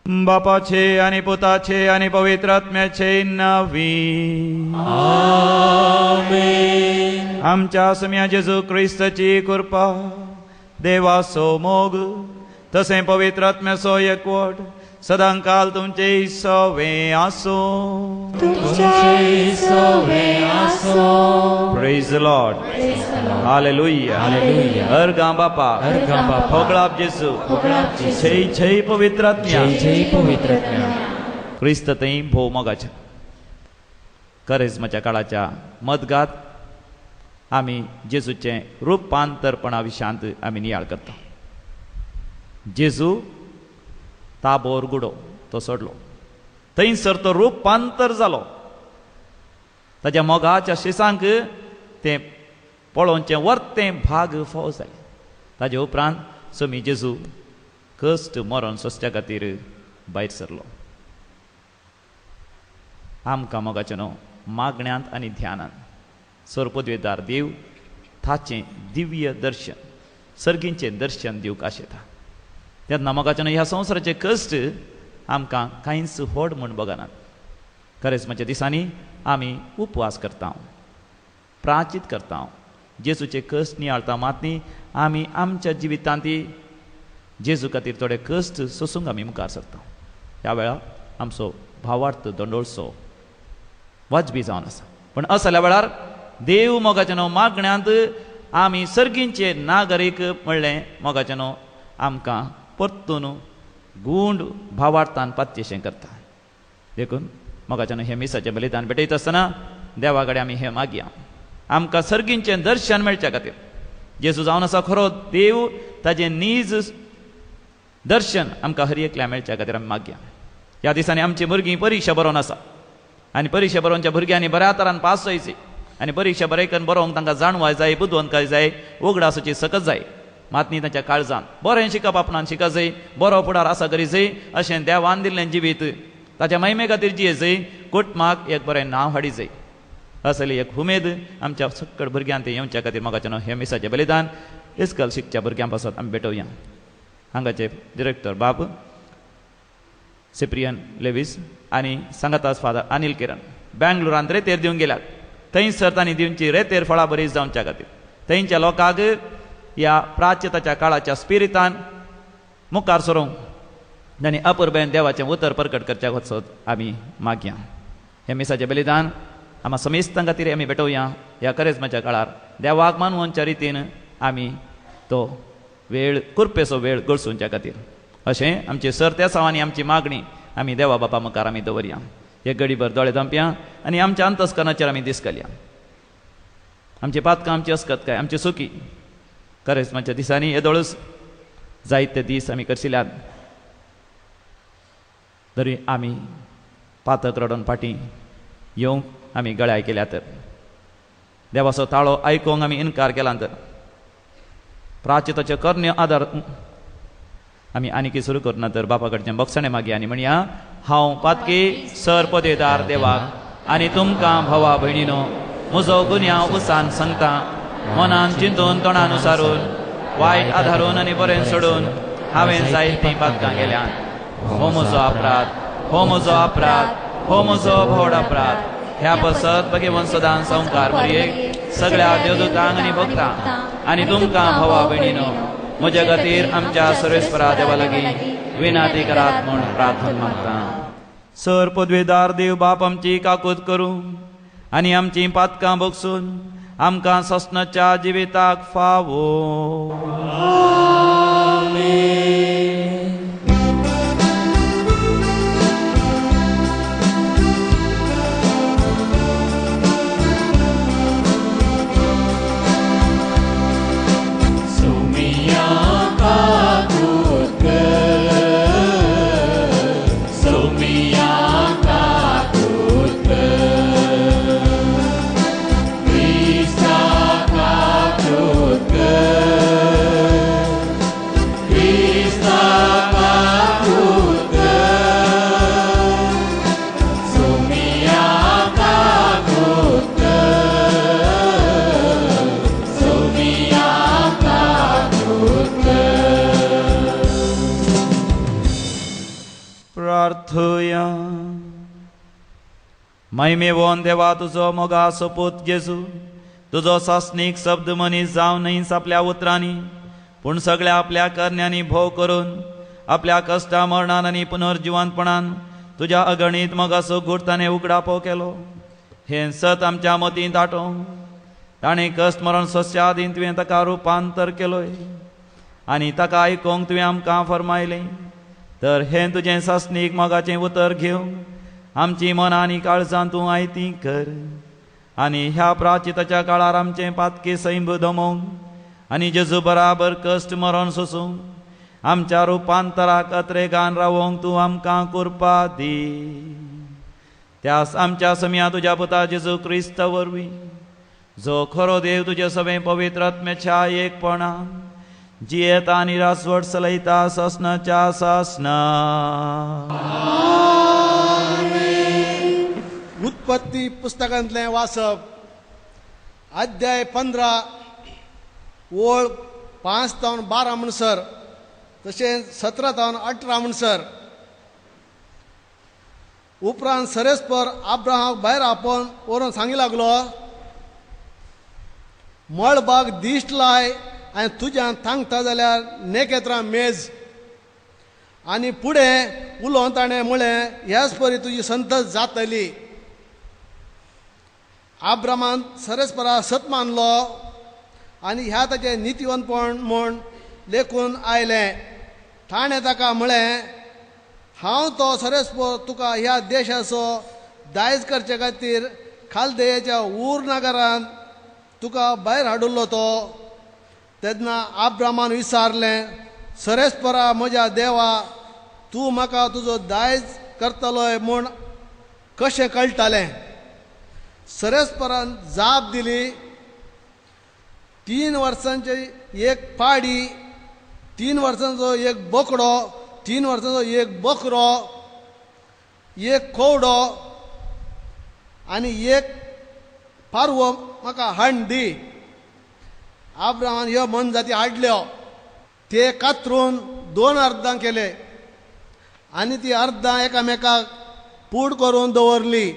बापाचे आनी पुताचे आनी पवित्र आत्म्याचे नांवी आमेन. आमच्या सम्या जेजू क्रिस्ताची कृपा, देवाचो मोग तसें पवित्र आत्म्याचो एकवट सदांकाल तुमचे सवे आसूं. तुमचे सवे आसूं. Praise the Lord. Hallelujah. Hallelujah. अर्गां बापा, अर्गां बापा, होगळाप जेजू, होगळाप जेजू, जय जय पवित्र आत्म्या, जय जय पवित्र आत्म्या. क्रिस्त थंय भोव मोगाच्या करेज्माच्या काळाच्या मदगात आमी जेजूचें रुपांतरपणा विशांत आमी नियाळ करता. जेजू ताबोर गुडो तो सोडलो, थंयसर तो रुपांतर जालो. ताच्या मोगाच्या शिसांक तें पळोवचें वर्तें भाग फाव जालें. ताजे उपरांत समी जेजू कश्ट मरण सोंसच्या खातीर भायर सरलो. आमकां मोगाचें न्हू मागण्यांत आनी ध्यानांत सरपदवेदार देव ताचें दिव्य दर्शन, सर्गींचें दर्शन दिवंक आशेता. तेन्ना मोगाचें न्हू ह्या संवसाराचे कश्ट आमकां कांयच व्हड म्हूण बगनात. करेज्माच्या दिसांनी आमी उपवास करता, प्राचीत करता, जेजूचे कश्ट नियाळता. मात न्ही आमी आमच्या जिवितांत जेजू खातीर थोडे कश्ट सोसूंक आमी मुखार सरता. ह्या वेळार आमचो भावार्थ दंडोळसो वाजबी जावन आसा. पूण असल्या वेळार देव मोगाचें न्हू मागण्यांत आमी सर्गींचे नागरीक म्हणलें मोगाचें न्हू आमकां परतून गूंड भावार्थान पातयेशें करता. देखून मोगाचें न्हू हें मिसाचें बलिदान भेटयता आसतना देवा कडेन आमी हें मागया, आमकां सर्गींचें दर्शन मेळच्या खातीर. जेजू जावन आसा खरो देव, ताजें नीज दर्शन आमकां हर एकल्या मेळच्या खातीर आमी मागया. ह्या दिसांनी आमची भुरगीं परिक्षा बरोवन आसा आनी परिक्षा बरोवच्या भुरग्यांनी बऱ्या तरान पास जायची आनी परिक्षा बरें करून बरोवंक तांकां जाणवाय जाय, बुदवंतकाय जाय, उगडासाची सकत जाय. मात न्ही तांच्या काळजान बरें शिकप आपणान शिकत जाय, बरो फुडार आसा करी जाय, अशें देवान दिल्लें जिवीत ताच्या महिमे खातीर जिये जाय, कुटुंबाक एक बरें नांव हाडी जाय. असली एक उमेद आमच्या सकड भुरग्यांक येवच्या खातीर मोगाचें न्हू हें मिसाचें बलिदान इस्कल शिकच्या भुरग्यां पासत आमी भेटोवया. हांगाचे डिरेक्टर बाब सिप्रियन लेवीस आनी सांगातास फादर अनिल किरण बँगलोरांत रेतेर दिवंक गेल्यात. थंयसर तांणी दिवची रेतेर फळां बरी जावच्या खातीर थंयच्या लोकांक ह्या प्राच्यताच्या काळाच्या स्पिरितान मुखार सरूंक आनी अपुरबेन देवाचें उतर प्रकट करच्या वचत आमी मागया. हें मिसाचें बलिदान आमा समेस्तां खातीर आमी भेटोवया. ह्या करेज्माच्या काळार देवाक मानवच्या रितीन आमी तो वेळ कुरपेचो वेळ गळसुच्या खातीर अशें आमचे सर त्या सावांनी आमची मागणी आमी देवा बापा मुखार आमी दवरया. एक गडीभर दोळे धांपया आनी आमच्या अंतस्करणाचेर आमी दीस घालया. आमची पातकां, आमची अस्कतकाय, आमची सुकी करेज्माच्या दिसांनी येदोळच जायते दीस आमी करशिल्यात. तरी आमी पातक रडोन फाटीं येवंक आमी गळ्याय केल्या तर देवाचो ताळो आयकूंक आमी इनकार केला तर प्राचिताचे करण्यो आदार आमी आनीकी सुरू करना तर बापा कडचें बक्षणें मागया आनी म्हणया, हांव पातकी सर पदेदार देवाक आनी तुमकां भावा भयणीनो म्हजो गुन्यांव उसान सांगता. मनान चिंतून तोंडान उसारून वायट आधारून आनी बरें सोडून हांवें जायतीं पातकां केल्यात. हो म्हजो अपराध, हो म्हजो अपराध, हो म्हजो व्हड अपराध. ह्या पसत भगवंत सदां संवकार मरयेक सगळ्या देवदूतांक आनी भक्तांक आनी तुमकां भावा भयणीनो म्हज्या खातीर आमच्या सर्वेस्परा देवा लागीं विनाती करात म्हूण प्रार्थना मागता. सर पदवेदार देव बाप आमची काकूत करूं आनी आमची पातकां बगसून आमकां ससनाच्या जिविताक फावो. Krista kakut ke. प्रार्थया. महिमेवोन देवा तुजो मोगा सोपूत जेजू, तुजो सासणीक शब्द मनीस जावन न्हय आपल्या उतरांनी पूण सगळ्या आपल्या करण्यांनी भोव करून आपल्या कश्टा मरणान आनी पुनर्जिवंतपणान तुज्या अगणीत मोगाचो गूट ताणें उगडापो केलो. हें सत आमच्या मतींत आटोवंक ताणें कश्ट मरण सोंसच्या आदीं तुवें ताका रुपांतर केलोय आनी ताका आयकूंक तुवें आमकां फर्मायलें. तर हें तुजें सासणीक मोगाचें उतर घेवंक आमची मनां आनी काळजां तूं आयती कर आनी ह्या प्राचिताच्या काळार आमचें पातकी सैंब दमोवंक आनी जेजू बराबर कश्ट मरण सोसूंक आमच्या रुपांतराक अत्रेगान रावोंक तूं आमकां कृपा दी. त्यास आमच्या समया तुज्या पुता जेजू क्रिस्त वरवीं, जो खरो देव तुजे सगळें पवित्र आत्म्याच्या एकपणान जियेता आनी रासवट चलयता ससनाच्या सासना. उत्पत्ती पुस्तकांतलें वाचप, अध्याय 15 ओळ 5 तावन 12 म्हणसर तशेंच 17 तावन 18 म्हणसर. उपरांत सरेस्पर आब्राहामाक भायर आपोवन व्हरून सांगी लागलो, मळबाक दिश्ट लाय आनी तुज्यान थांगता जाल्यार नेकेत्रां मेज. आनी फुडें उलोवन ताणें म्हळें, ह्याच परी तुजी संतत जातली. आब्रामान सरेस्परा सत मानलो आनी ह्या ताचें नितिवंतपण म्हूण लेखून आयलें. ताणें ताका म्हळें, हांव तो सरेस्पर तुका ह्या देशाचो दायज करचे खातीर खालदेयाच्या ऊर नगरांत तुका भायर हाडिल्लो तो. तेन्ना आब्रामान विचारलें, सरेस्परा म्हज्या देवा, तूं म्हाका तुजो दायज करतलोय म्हूण कशें कळटालें? सरेस्परान जाप दिली, 3 वर्सांचे एक पाडी, 3 वर्सांचो एक बोकडो, 3 वर्सांचो एक बकरो, एक कोवडो आनी एक पारवो म्हाका हाड दी. आब्रामान ह्यो मोनजाती हाडल्यो, ते कातरून 2 अर्दां केले आनी ती अर्दां एकामेकाक पूड करून दवरली.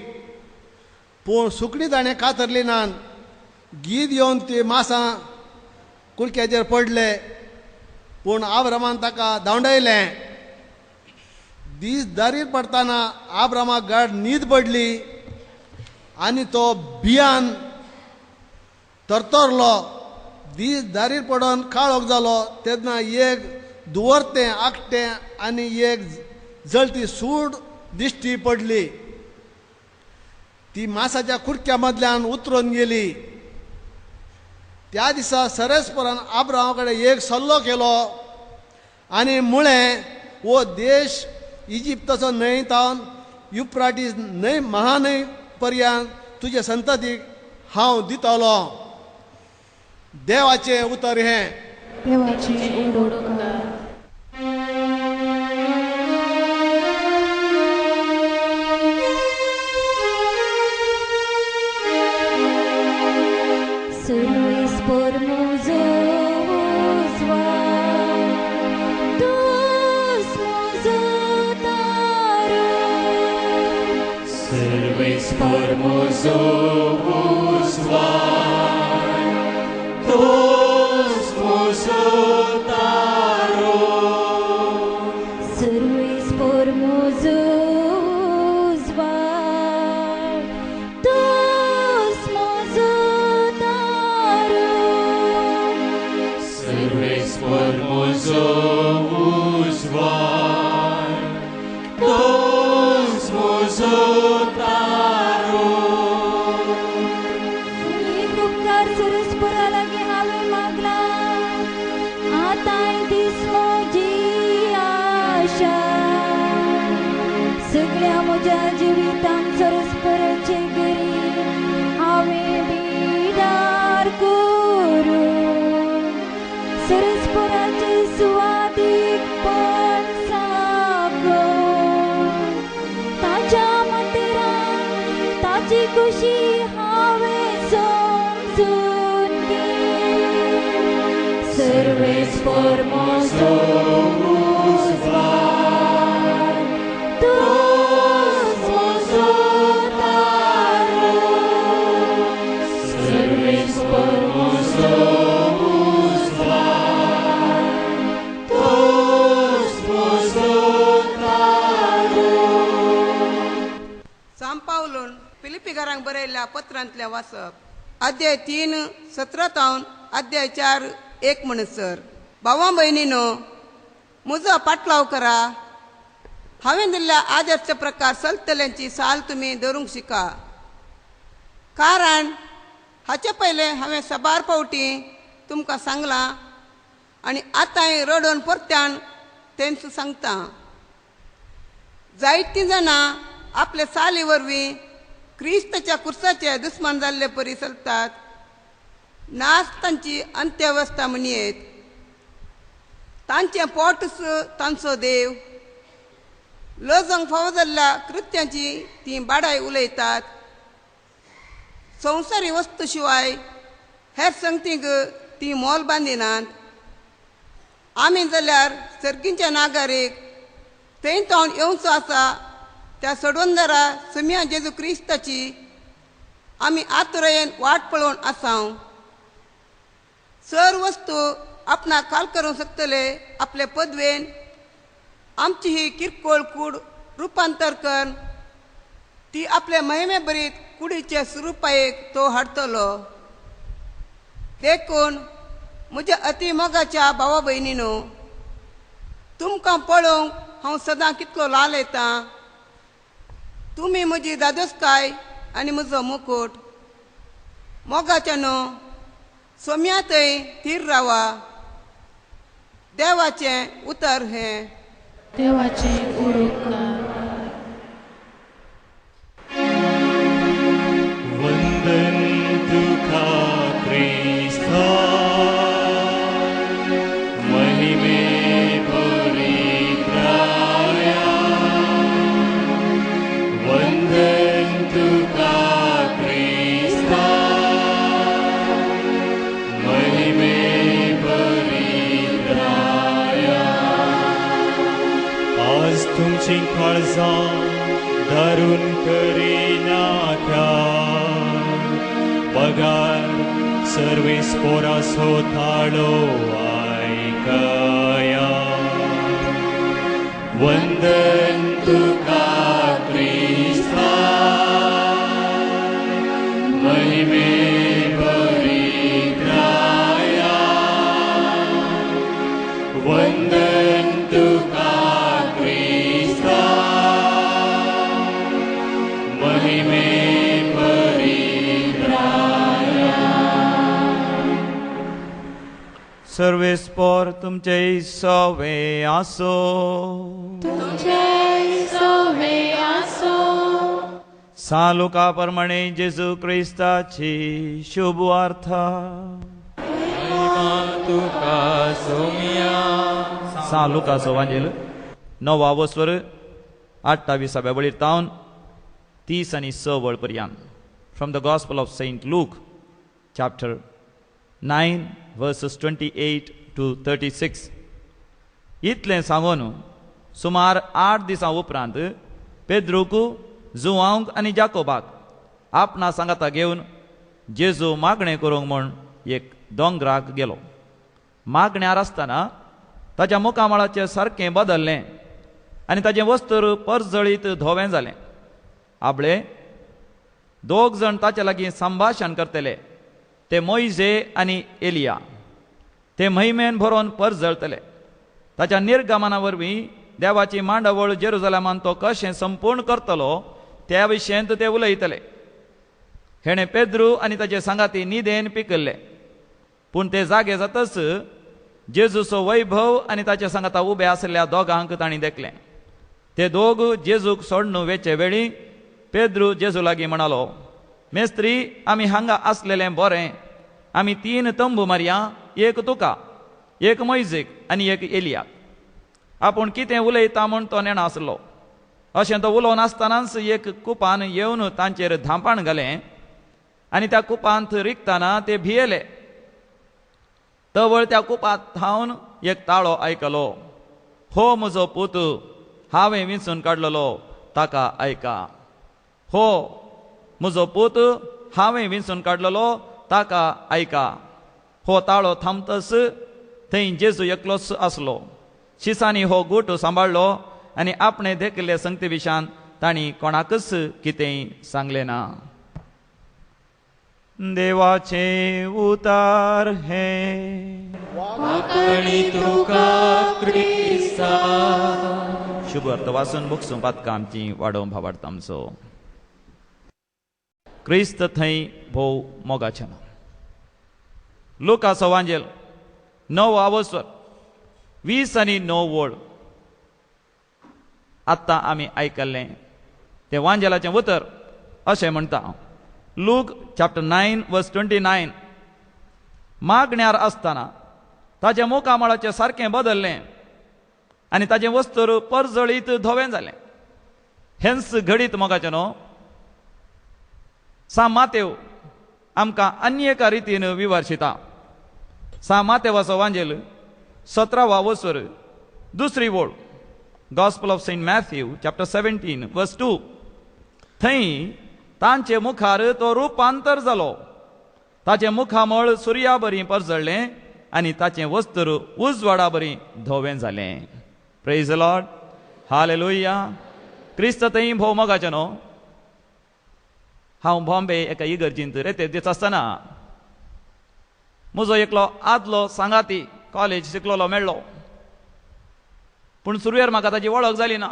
पूण सुकणी ताणें कातरली नान. गीद येवन ती मासां कुडक्याचेर पडले, पूण आब्रामान ताका धांवडायलें. दीस दारीर पडटना आब्रामाक गाड न्हीद पडली आनी तो भियान तरतरलो. दीस दारीर पडून काळोख जालो तेन्ना एक दुवरतें आकटें आनी एक जळती सूड दिश्टी पडली. ती मासाच्या कुडक्या मदल्यान उतरून गेली. त्या दिसा सरेस्परान आब्रामा कडेन एक सल्लो केलो आनी म्हळें, हो देश इजिप्ताचो न्हंय तावन युफ्राटीस न्हंय महान्हंय पर्यंत तुजे संततीक हांव दितलो. देवाचें उतर हें. देवाचें उतर. Serves por mozos. बरयल्ल्या पत्रांतलें वाचप. अध्याय 3:17 तावन अध्याय 4:1 म्हणसर. भावा भयणीनो, म्हजो पाटलाव करा. हांवें दिल्ल्या आदर्श प्रकार चलतल्यांची साल तुमी धरूंक शिका. कारण हाचे पयलें हांवें साबार फावटी तुमकां सांगलां आनी आतांय रडून परत्यान तेंच सांगता. जायतीं जाणां आपले साली वरवीं क्रिस्ताच्या कुर्साचे दुस्मान जाल्ले परी चलतात. नाच तांची अंत्यवस्था म्हणयेत. तांचें पोटच तांचो देव. लजोंक फावो जाल्ल्या कृत्यांची तीं बाडाय उलयतात. संवसारी वस्तू शिवाय हेर संगतींक तीं मोल बांदिनात. आमी जाल्यार सर्गींच्या नागरीक थंय तावन येवचो आसा त्या सोडवंदरा सुम्या जेजू क्रिस्ताची आमी आतुरायेन वाट पळोवन आसाव. सर वस्तू आपणाक खाल करूंक शकतले आपले पदवेन आमची ही किरकोळ कूड रुपांतर कर ती आपले महिमे भरीत कुडीचे स्वरुपायेक तो हाडटलो. देखून म्हज्या अति मोगाच्या भावा भयणीनो, तुमकां पळोवंक हांव सदां कितलो लाल येता. तुमी म्हजी दादोसकाय आनी म्हजो मुकूट. मोगाच्या न्हू सोम्या थंय थीर रावा. देवाचें उतर हें. देवाचें उडोवकार. वंदन तुका क्रिस्ता, महिमे परित्राया. वंदन तुका क्रिस्ता, महिमे परित्राया. आज तुमची काळजां धरून करिनाका, बगार सर्वेस पोरासो थाळो आयकया. वंदन तुका क्रिस्ता, महिमे परित्राया. वंदन तुका क्रिस्ता, महिमे परित्राया. सर्वेस पोर तुमचे सवे आसो. तुमचे सवे आसो. सालुका प्रमाणे जेजू क्रिस्ताची शुभ वार्ता. तुका सोम्या. सालुकाचो वांजेल 9 वस्वर 28 वळीर तावन 30 आनी 6 वळ पर्यंत. From the gospel of Saint Luke chapter 9 verses 28 to 36. इतलें सांगून सुमार 8 दिसां उपरांत पेद्रूक, जुवांक आनी जाकोबाक आपणा सांगाता घेवन जेजू मागणें करूंक म्हूण एक दोंगराक गेलो. मागण्यार आसतना ताच्या मुखामळाचें सारकें बदल्लें आनी ताचें वस्त्र परजळीत धवें जालें. आपले दोग जाण ताच्या लागीं संभाशण करतले, ते मोयजे आनी एलिया. ते महिमेन भरोन परजळतले. ताच्या निर्गमना वरवीं देवाची मांडावळ जेरुजलेमान तो कशें संपूर्ण करतलो त्या विशयंत ते उलयतले. हेणें पेद्रू आनी ताचे सांगाती निदेन पिकल्ले. पूण ते जागे जातच जेजूचो वैभव आनी ताचे सांगाता उबे आसल्या दोगांक तांणी देखलें. ते दोग जेजूक सोडून वेचे वेळी पेद्रू जेजू लागीं म्हणालो, मेस्त्री, आमी हांगा आसलेलें बरें. आमी 3 तंबू मारया, एक तुका, एक मोयजेक आनी एक एलियाक. आपूण कितें उलयता म्हूण तो नेणा आसलो. अशें तो उलोवन आसतनाच एक कुपान येवन तांचेर धांपण घालें आनी त्या कुपांत रिगतना ते भियेले. तवळ त्या कुपांत थावन एक ताळो आयकलो, हो म्हजो पूत, हांवें विंचून काडलेलो, ताका आयका. हो म्हजो पूत, हांवें विंचून काडलेलो, ताका आयका. हो ताळो थांबतच थंय जेजू एकलोच आसलो. शिसांनी हो गूट सांबाळ्ळो आनी आपणे देखिल्ले संगती विशान तांणी कोणाकच कितेंय सांगलें ना. देवाचे उतार हे वाखाणी तुका क्रिस्ता. शुभ अर्थ वाचून बुकसूं पातकां आमची वाडोवंक भावार्थ आमचो. क्रिस्त थंय भोव मोगाचें ना. लुकाचो वांजेल 9 आवस्वर 20 आनी 9 वळ. आत्तां आमी आयकल्लें तें वांजेलाचें उतर अशें म्हणटा. लूक चॅप्टर 9 वर्स 29. मागण्यार आसतना ताचें मुखामळाचें सारकें बदल्लें आनी ताचें वस्त्र परजळीत धवें जालें. हेंच घडीत मोगाचें न्हू सा मातेव आमकां आनी एका रितीन विवर्शिता. सा मातेवाचो वांजेल 17 वस्वर 2 वळ. Gospel of Saint Matthew chapter 17 verse 2. थंय तांचे मुखार तो रुपांतर जालो. ताचें मुखामळ सुर्या बरी परजळ्ळें आनी ताचें वस्त्र उजवाडा बरी धवें जालें. Praise the Lord, hallelujah. क्रिस्त थंय भोव मोगाचें न्हू. हांव बॉम्बे एका इगर्जींत रेते दीस आसतना म्हजो एकलो आदलो सांगाती कॉलेज शिकलोलो मेळ्ळो. पूण सुरवेर म्हाका ताची वळख जाली ना.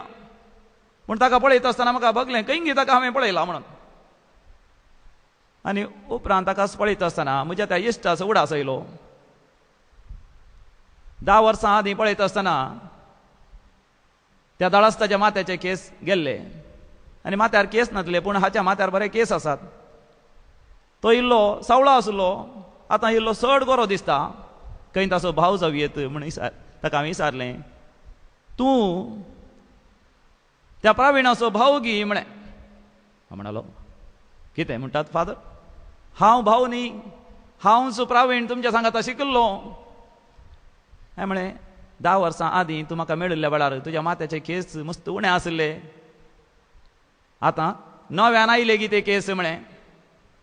पूण ताका पळयता आसतना म्हाका बगलें खंय ताका हांवें पळयला म्हणून. आनी उपरांत ताका पळयता आसतना म्हज्या त्या इश्टाचो उडास आयलो. 10 वर्सां आदीं पळयता आसतना त्या दाळास्ताच्या माथ्याचे केस गेल्ले आनी माथ्यार केस नासले, पूण हाच्या माथ्यार बरे केस आसात. तो इल्लो सावळो आसलो, आतां इल्लो चड गोरो दिसता. खंय ताचो भाव जावं येत म्हूण ताका हांवें विचारलें, तूं त्या प्रवीणाचो भाव गी म्हळें. हांव म्हणालो, कितें म्हणटात फादर? हांव भाव न्ही, हांवच प्रवीण तुमच्या सांगाता शिकिल्लो. हांवें म्हळें, 10 वर्सां आदीं तूं म्हाका मेळिल्ल्या वेळार तुज्या माथ्याचे केस मस्त उणें आशिल्ले, आतां नव्यान आयले की ते केस म्हळें.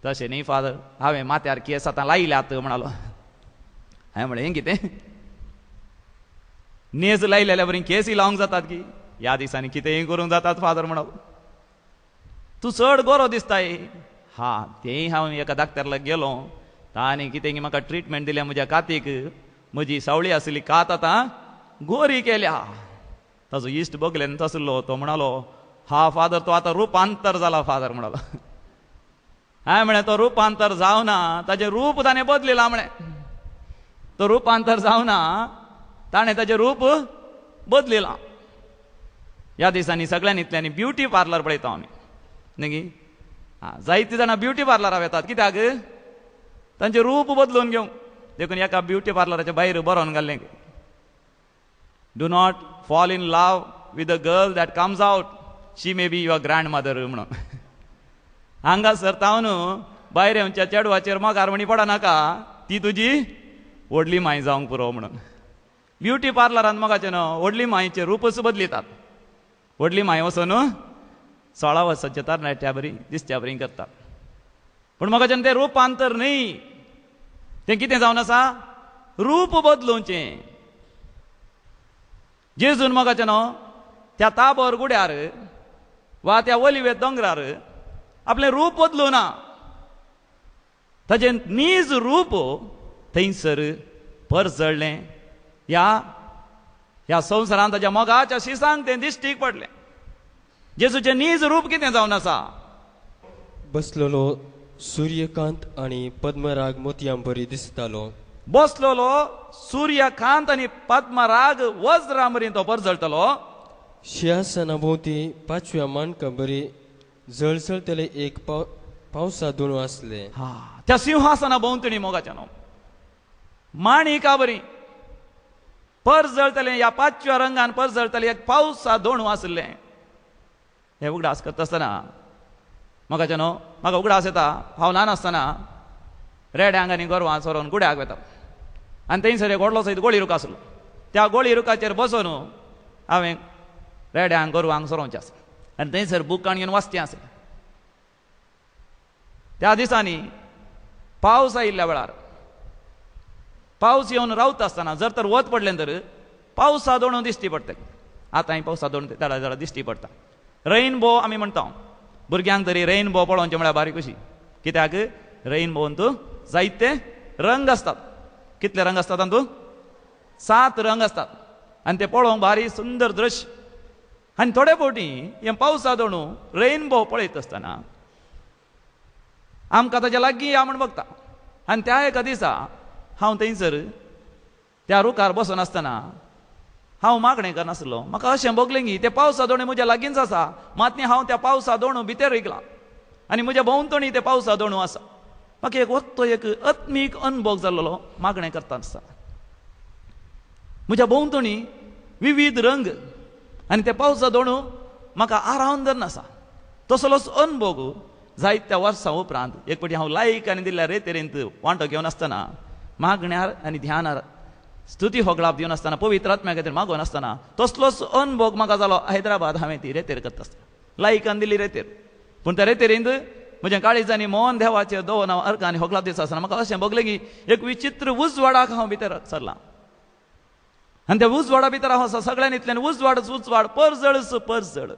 तशें न्ही फादर, हांवें माथ्यार केस आतां लायल्यात म्हणालो. हांवें म्हळें, हें कितें नेज लायलेल्या बरी केसय लावंक जातात की? ह्या दिसांनी कितेंय करूंक जातात फादर म्हणालो. तूं चड गोरो दिसताय. हा, तेंय हांव एका डाक्टरला गेलो, ताणें कितें म्हाका ट्रिटमेंट दिल्या म्हज्या कातीक. म्हजी सावळी आशिल्ली कात आतां गोरी केल्या. ताचो इश्ट बगलेन आसलो, तो म्हणालो, हा फादर, तो आतां रुपांतर जाला फादर म्हणालो. हांवें म्हळें, तो रुपांतर जावना, ताचें रूप ताणें बदलिलां म्हळें. तो रुपांतर जावना, ताणें ताचें रूप बदलिलां. ह्या दिसांनी सगळ्यांनी इतल्यांनी ब्युटी पार्लर पळयता आमी न्ही? आं, जायतीं जाणां ब्युटी पार्लराक वेतात कित्याक? तांचें रूप बदलून घेवंक. देखून एका ब्युटी पार्लराच्या भायर बरोवन घाल्लें, do not fall in love with a girl that comes out, she may be your grandmother म्हणून. हांगासर तावन भायर येवच्या चेडवाचेर मोगार म्हणी पडनाका, ती तुजी व्हडली माय जावंक पुरो म्हणून. ब्युटी पार्लरान मोगाचें न्हू व्हडली मायचें रूपच बदलितात. व्हडली माय वचून 16 वर्सांच्या तरणाट्या बरी दिसच्या बरी करतात. पूण मोगाचें तें रुपांतर न्ही, तें कितें जावन आसा? रूप बदलुचें. जेजून मोगाचें न्हू त्या ताबोर गुड्यार वा त्या ओलिवे दोंगरार आपलें रूप बदलूं ना, ताचें नीज रूप थंयसर परजळ्ळें. ह्या ह्या संवसारांत ताच्या मोगाच्या शिसांक तें दिश्टीक पडलें. जेजूचें नीज रूप कितें जावन आसा? बसलेलो सूर्यकांत आनी पद्मराग मोतयां बरी दिसतालो. बसलेलो सूर्यकांत आनी पद्मराग वज्रां बरी तो परजळटलो. शिंहासना भोंवती पांचव्या माणका बरी जळजळतले एक पावसा दोनू आसले. हा, त्या सिंहासना भोंवतणी मोगाच्या न्हू माणिका बरी परजळतले, ह्या पांचव्या रंगान परजळतले एक पावसा दोणू आसले. हे उगडास करता आसतना मोगाच्या न्हू म्हाका उगडास येता, हांव ल्हान आसतना रेड्यांक आनी गोरवां चरोवन गुड्याक वेता आनी थंयसर एक व्हडलो सयत गोळी रूख आसलो. त्या गोळी रुखाचेर बसून हांवें रेड्यांक गोरवांक चरोवचें आसा आनी थंयसर बूक काण घेवन वाचचें आसलें. त्या दिसांनी पावस आयिल्ल्या वेळार पावस येवन रावता आसतना जर तर वत पडलें तर पावसा दोणू दिश्टी पडटलें. आतांय पावसा दोणू धडा धडा दिश्टी पडटा. रेनबो आमी म्हणटा, भुरग्यांक तरी रेनबो पळोवचें म्हळ्यार बारीक खुशी. कित्याक? रेनबोन तूं जायते रंग आसतात. कितले रंग आसतात तातूंत? 7 रंग आसतात आनी ते पळोवंक भारी सुंदर दृश्य. आनी थोडे फावटी हें पावसा दोणू रेनबो पळयत आसतना आमकां ताच्या लागीं या म्हूण बघता. आनी त्या एका दिसा हांव थंयसर त्या रुखार बसून आसतना हांव मागणें करनासलो. म्हाका अशें भोगलें की ते पावसा दोणू म्हज्या लागींच आसा, मात न्ही हांव त्या पावसा दोणू भितर रिगलां आनी म्हज्या भोंवतणी ते पावसा दोणू आसा. म्हाका एक वत्तो एक आत्मीक अनुभव जाल्लो मागणें करता आसतना. म्हज्या भोंवतणी विविध रंग आनी ते पावसा दोणू म्हाका आरावन धरून आसा. तसलोच अनुभव जायत्या वर्सां उपरांत एक फावटी हांव लायक आनी दिल्ल्या रेतेरेंत वांटो घेवन आसतना मागण्यार आनी ध्यानार स्तुती होगळाप दिवन आसतना पवित्र आत्म्या खातीर मागोवन आसतना तसलोच अनुभव म्हाका जालो. हैदराबाद हांवें ती रेतेर करता आसतना लायकान दिल्ली रेतेर, पूण त्या रेतेरींत म्हज्या काळीज आनी मन देवाचेर दवरून हांव अर्कां आनी होगळाप दिता आसतना म्हाका अशें भोगलें की एक विचित्र उजवाडाक हांव भितर सरलां आनी त्या उजवाडा भितर हांव आसा सगळ्यांनी इतल्यान उजवाडच उजवाड, परजळच परजळ.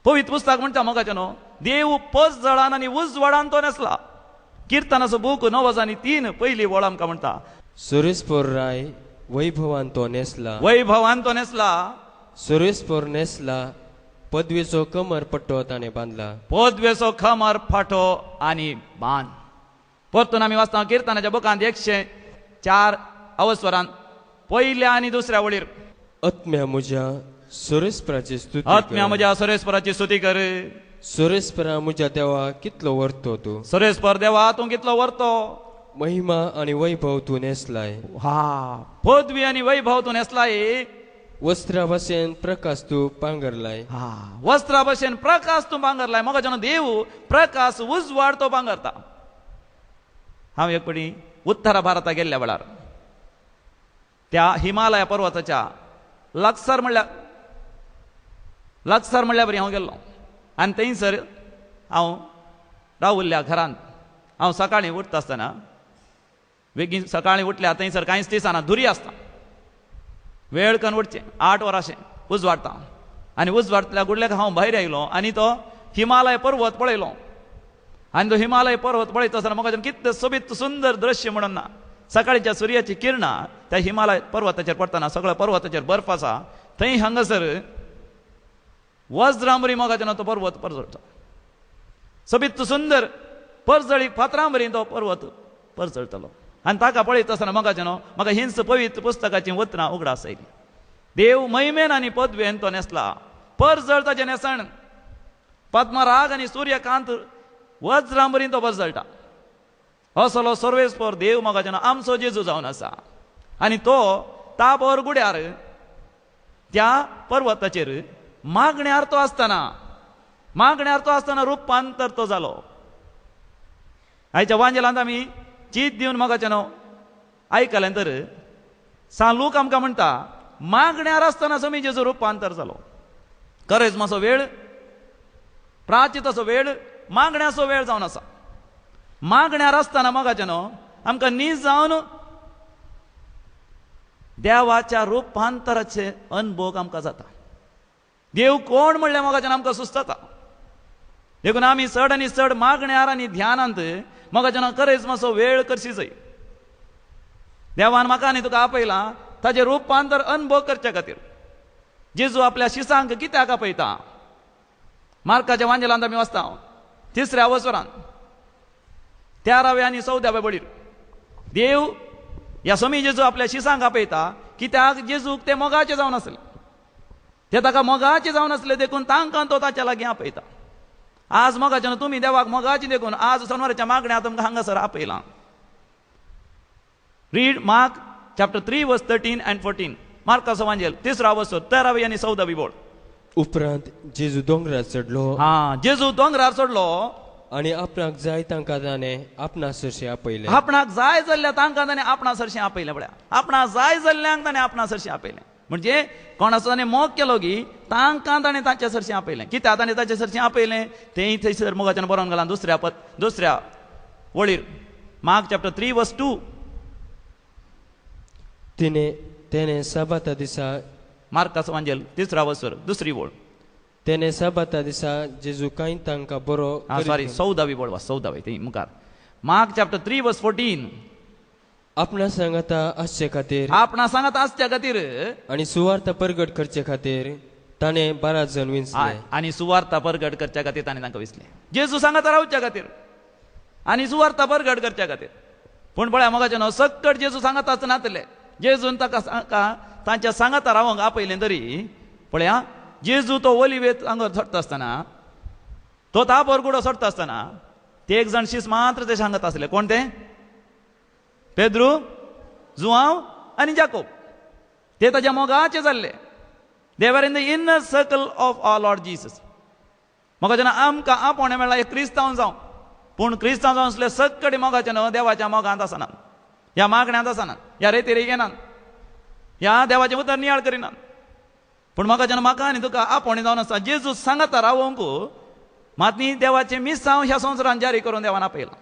पवित्र पुस्तक म्हणटा मोगाचें न्हू, देव परजळान आनी उजवाडान तो नेसला. किर्तनाचो बूक 9:03 पयली वळ आमकां म्हणटा, सुरेशपूर राय वैभवान तो नेसला, वैभवान तो नेसला, सुरेशपूर नेसला, पदवेचो कमर पट्टो ताणें बांदला, पदवेचो कमर फाटो आनी बांद. परतून आमी वाचता किर्तनाच्या बुकांत 104 अवस्वरान पयल्या आनी दुसऱ्या वळीर, आत्म्या म्हज्या सुरेशपराची स्तुती, आत्म्या म्हज्या सुरेशपराची स्तुती कर, सुरेशपरा म्हज्या देवा कितलो वर्तो तूं, सुरेशपर देवा तूं कितलो वर्तो, महिमा आनी वैभव तूं नेसलाय, हा पदवी आनी वैभव तूं नेसलाय, वस्त्रा भशेन प्रकाश तूं पांगरलाय, हा वस्त्रा भशेन प्रकाश तूं पांगरलाय. म्हाका जेन्ना देव प्रकाश उजवाड तो पांगरता. हांव एक फावटी उत्तर भारता गेल्ल्या वेळार त्या हिमालय पर्वताच्या लागसार म्हणल्यार बरी हांव गेल्लो आनी थंयसर हांव रावल्ल्या घरांत हांव सकाळीं उठता आसतना बेगीन सकाळीं उठल्या थंयसर कांयच दिसना, धुरी आसता, वेळ करून उठचें 8 वरां अशें उजवाडता आनी उजवाडतल्या गुडल्याक हांव भायर आयलो आनी तो हिमालय पर्वत पळयलो आनी तो हिमालय पर्वत पळयता आसतना म्हाका कितलें सोबीत सुंदर दृश्य म्हणून ना. सकाळच्या सुर्याची किरणां त्या हिमालय पर्वताचेर पडटना सगळ्या पर्वताचेर बर्फ आसा, थंय हांगासर वज्रांबरी मोगाचें तो पर्वत परजळटा, सोबीत सुंदर परजळी फातरांबरी तो पर्वत परजळटलो. आनी ताका पळयत आसतना मोगाचें म्हाका हिंस पवित्र पुस्तकाची उतरां उगडास आयली. देव महिमेन आनी पदवेन तो नेसला, परजळ ताचें न्हेसण, पद्मराग आनी सूर्यकांत वज्रांबरी तो परजळटा. असलो सर्वेस्पर देव मोगाचें आमचो जेजू जावन आसा आनी तो ताबोर गुड्यार त्या पर्वताचेर मागण्यार तो आसतना, मागण्यार तो आसतना रुपांतर तो जालो. आयच्या वांजेलांत आमी चीत दिवन मोगाचें न्हू आयकलें तर सांलूक आमकां म्हणटा मागण्यार आसतना समी जेजू रुपांतर जालो. करेजमाचो वेळ, प्राचिताचो वेळ, मागण्याचो वेळ जावन आसा. मागण्यार आसतना मोगाचें न्हू आमकां नीज जावन देवाच्या रुपांतराचे अनुभव आमकां जाता. देव कोण म्हणल्यार मोगाचें आमकां सुचता. देखून आमी चड आनी चड मागण्यार आनी ध्यानांत मोगाचें करेजमाचो वेळ करशी जाय. देवान म्हाका आनी तुका आपयलां ताचें रुपांतर अनुभव करचे खातीर. जेजू आपल्या शिसांक कित्याक आपयता? मार्काच्या वांजेलांत आमी वाचता 3 अवसरान 13व्या आनी 14व्या बळीर देव ह्या समी जेजू आपल्या शिसांक आपयता कित्याक? जेजूक ते मोगाचे जावन आसले, ते ताका मोगाचे जावन आसले देखून तांकां तो ताच्या लागीं आपयता. आज मोगाचें तुमी देवाक मोगाचे देखून आज सोनवाराच्या मागण्या तुमकां हांगासर आपयलां. Read Mark chapter 3 verse 13 and 14. मार्काचो वांजेल 3 वरसो 13वी आनी 14वी बोळ. उपरांत जेजू दोंगरार चडलो, हा जेजू दोंगरार चडलो आनी आपणाक जाय तांकां ताणें आपणा सरशीं आपयलें, आपणाक जाय जाल्ल्या तांकां ताणें आपणा सरशीं आपयलें. पळया आपणाक जाय जाल्ल्यांक ताणें आपणा सरशीं आपयलें म्हणजे कोणाचो ताणें मोग केलो की तांकां ताणें तांच्या सरशीं आपयलें. कित्याक ताणें ताच्या सरशीं आपयलें? तेंय थंयसर मोगाच्यान बरोवन घालां दुसऱ्या वळीर मार्क चॅप्टर 3 वर्स 2. तेणे साबाता दिसा, मार्काचो वांजेल 3 वरसर 2 वळ, तेणे सबाता दिसा जेजू कांय तांकां बरो सॉरी 14वी बोळवा 14वी थंय मुखार मार्क चॅप्टर 3 वर्स 14 आपणा सांगाता आसचे खातीर आपणा सांगाता आसच्या खातीर आनी सुवार्ता परगट करचे खातीर ताणें 12 जण विंचले आनी सुवार्ता परगट करच्या खातीर ताणें तांकां विंचले. जेजू सांगाता रावच्या खातीर आनी सुवार्ता परगट करच्या खातीर. पूण पळया मोगाचें न्हू सक्कट जेजू सांगाताच नातले. जेजून ताका तांच्या सांगाता रावंक आपयलें तरी पळया जेजू तो ओलिवेत हांगा सोडटा आसतना तो तापोर गुडो सोडटा आसतना ते एक जाण शीस मात्र ते सांगत आसले. कोण ते? पेद्रू, जुआंव आनी जाकोब. ते ताज्या मोगाचे जाल्ले. They were in the inner circle of our Lord Jesus. मोगाचें न्हू आमकां आपोवणें मेळ्ळां एक क्रिस्तांव जावं, पूण क्रिस्तांव जावन आसले सक्कडी मोगाचें न्हू देवाच्या मोगांत आसना, ह्या मागण्यांत आसना, ह्या रेतीर येनात, ह्या देवाचें उतर नियाळ करिनात. पूण मोगाचें न्हू म्हाका आनी तुका आपोवणें जावन आसा जेजू सांगाता रावोंक मात न्ही देवाचें मिसांव ह्या संवसारान जारी करून देवान आपयलां.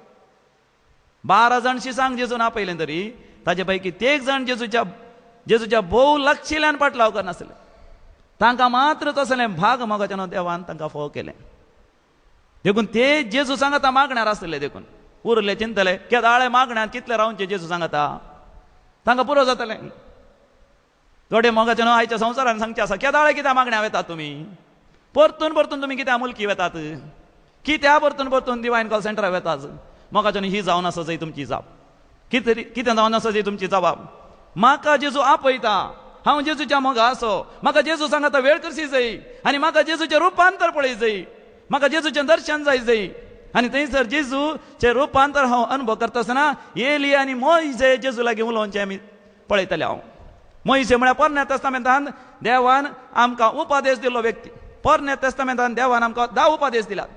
12 जाण शिसांक जेजून आपयलें तरी ताजे पैकी 3 जाण जेजूच्या भोव लक्षिल्यान पाटलाव करनासले. तांकां मात्र तसलें भाग मोगाचें न्हू देवान तांकां फोव केलें. देखून ते जेजू सांगाता मागण्यार आसले. देखून उरले चिंतले केदाळे मागण्यांत कितले रावचे जेजू सांगाता तांकां पुरो जातलें. थोडे मोगाचें न्हू आयच्या संवसारान सांगचें आसा केदाळे कित्याक मागण्या वेतात तुमी, परतून परतून तुमी कित्याक मुलकी वेतात, कित्या परतून परतून डिवायन कॉल सेंटरार वेतात. मोगाचें न्हू ही जावन आसा जय तुमची जाप, कितें जावन आसा जय तुमची जबाब. म्हाका जेजू आपयता, हांव जेजूच्या मोगा आसो, म्हाका जेजू सांगाता वेळ करशी जाय आनी म्हाका जेजूचें रुपांतर पळय जाय, म्हाका जेजूचें दर्शन जाय जाय. आनी थंयसर जेजूचें रुपांतर हांव अनुभव करता आसतना एली आनी मोयजे जेजू लागीं उलोवचें आमी पळयतले. हांव मोयजे म्हळ्यार पोरण्या तेस्तामेंतान देवान आमकां उपदेश दिल्लो व्यक्ती. पोरण्या तेस्तामेंतान देवान आमकां 10 उपदेश दिल्यात.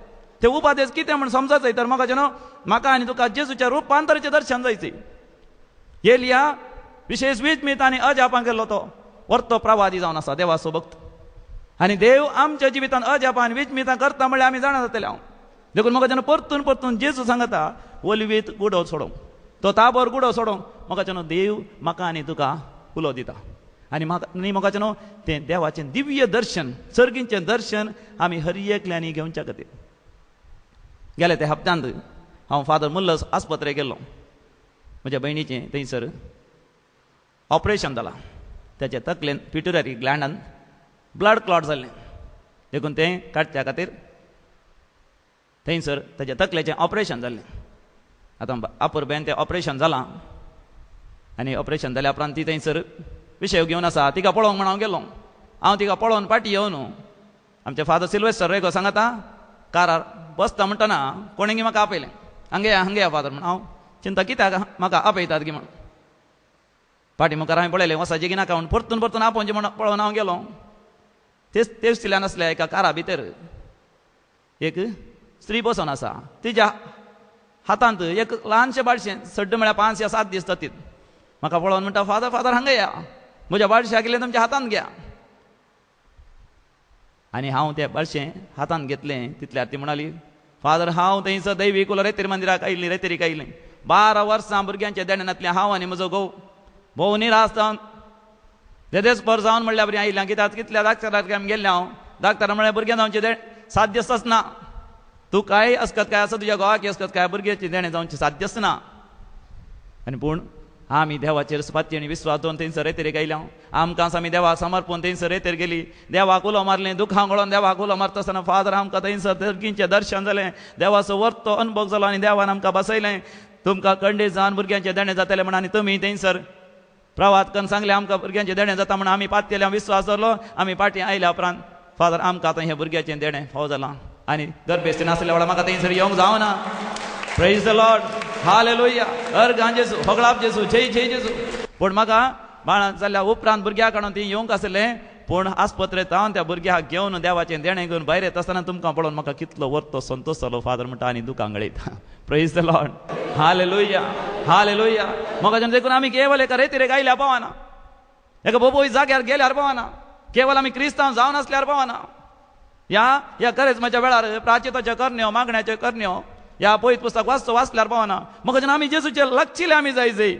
ते उपदेश कितें म्हूण समजत जाय तर मोगाचें न्हू म्हाका आनी तुका जेजूच्या रुपांतराचें दर्शन जायचें. एलिया विशेश विजमीत आनी अजापां केल्लो तो वर्तो प्रवादी जावन आसा देवाचो भक्त. आनी देव आमच्या जिवितान अजापां आनी विजमितां करता म्हणल्यार आमी जाणा जातले. हांव देखून म्हाका जेन्ना परतून परतून जेजू सांगता ओलिवेत गुडो सोडोवंक, तो ताबोर गुडो सोडोवंक म्हाका न्हू देव म्हाका आनी तुका उलो दिता. आनी म्हाका न्ही मोगाचें न्हू तें देवाचें दिव्य दर्शन, सर्गींचें दर्शन आमी हर एकल्यांनी घेवच्या खातीर. गेले त्या हप्त्यांत हांव फादर मुल्लस आस्पत्रेक गेल्लो. म्हज्या भयणीचें थंयसर ऑपरेशन जालां. ताच्या तकलेन पिट्युटरी ग्लँडान ब्लड क्लॉट जाल्लें. देखून तें काडच्या खातीर थंयसर ताच्या तकलेचें ऑपरेशन जाल्लें. आतां आपुरबेन तें ऑपरेशन जालां आनी ऑपरेशन जाल्या उपरांत ती थंयसर विशय घेवन आसा. तिका पळोवंक म्हण हांव गेलो. हांव तिका पळोवन फाटीं येवन आमचे फादर सिल्वेस्टर रेगो सांगता कारार बसता म्हणटना कोणें म्हाका आपयलें, हांगे या हांगे या फादर म्हण. हांव चिंता कित्याक म्हाका आपयतात गी म्हण फाटीं मुखार हांवें पळयलें वसाचें की नाका म्हण परतून परतून आपोवचें म्हण पळोवन हांव गेलो. तेच तेवशिल्यान आसल्या एका कारा भितर एक स्त्री बसून आसा. तिज्या हातांत एक ल्हानशें बाळशें, सड्ड म्हळ्यार 5 या 7 दीस जातीत. म्हाका पळोवन म्हणटा फादर फादर हांगा या, म्हज्या बाळशाक इल्लें तुमच्या हातांत घ्या. आनी हांव तें बाळशें हातांत घेतलें. तितल्यार ती म्हणाली फादर हांव थंयसर दैवी कुलो रेतेरी मंदिराक आयिल्लीं, रेतेरीक आयिल्लें. 12 वर्सां भुरग्यांच्या देणें नातलें. हांव आनी म्हजो घोव भोव निराश जावन देदेच पर जावन म्हणल्यार बरी आयिल्लें. कित्याक कितल्या डाक्टराक आमी गेल्लें. हांव डाक्टरान म्हळ्यार भुरग्यां जावचें देणें साध्यच ना, तूं काय असकत काय आसा तुज्या घोवाक असकत काय भुरग्याचें देणें जावचें साध्यच ना. आनी पूण आमी देवाचेर पातयेन आनी विस्वास दवरून थंयसर रेतेरीक आयल्या. आमकां आमी देवाक समर्पून थंयसर रेतेर गेली. देवाक उलो मारलें, दुखां गळोवन देवाक उलो मारता आसतना फादर आमकां थंयसर दर्गींचें दर्शन जालें, देवाचो वर्तो अनुभव जालो आनी देवान आमकां बसयलें. तुमकां कंडे जावन भुरग्यांचें देणें जातलें म्हण आनी तुमी थंयसर प्रवात करून सांगलें आमकां भुरग्यांचें देणें जाता म्हण. आमी पातयेल्या विस्वास दवरलो. आमी फाटीं आयल्या उपरांत फादर आमकां आतां हें भुरग्याचें देणें फावो जालां आनी गर्भेस्त नासल्या वेळार म्हाका थंयसर येवंक जावना. प्रेज the Lord, hallelujah, अर्गां जेजू, होगळाप जेजू, जय जय जेजू. पूण म्हाका बाळां जाल्या उपरांत भुरग्याक काडून ती येवंक आसलें. पूण आस्पत्रेंत हांव त्या भुरग्याक घेवन देवाचें देणें घेवन भायर येता आसतना तुमकां पळोवन म्हाका कितलो वर्तो संतोश जालो फादर म्हणटा आनी दुकां गळयता. Praise the Lord, hallelujah, hallelujah. म्हाका देखून आमी केवल एका रेतिरेक आयल्यार पावना, एका बोबोय जाग्यार गेल्यार पावना, केवल आमी क्रिस्तांव जावन आसल्यार पावना. ह्या ह्या करेजमाच्या वेळार प्राचिताच्यो करण्यो, मागण्याच्यो करण्यो, ह्या पयत पुस्तक वाचतो वाचल्यार पावना. म्हाका जेन्ना आमी जेजूचे लक्षिले आमी जाय जाय,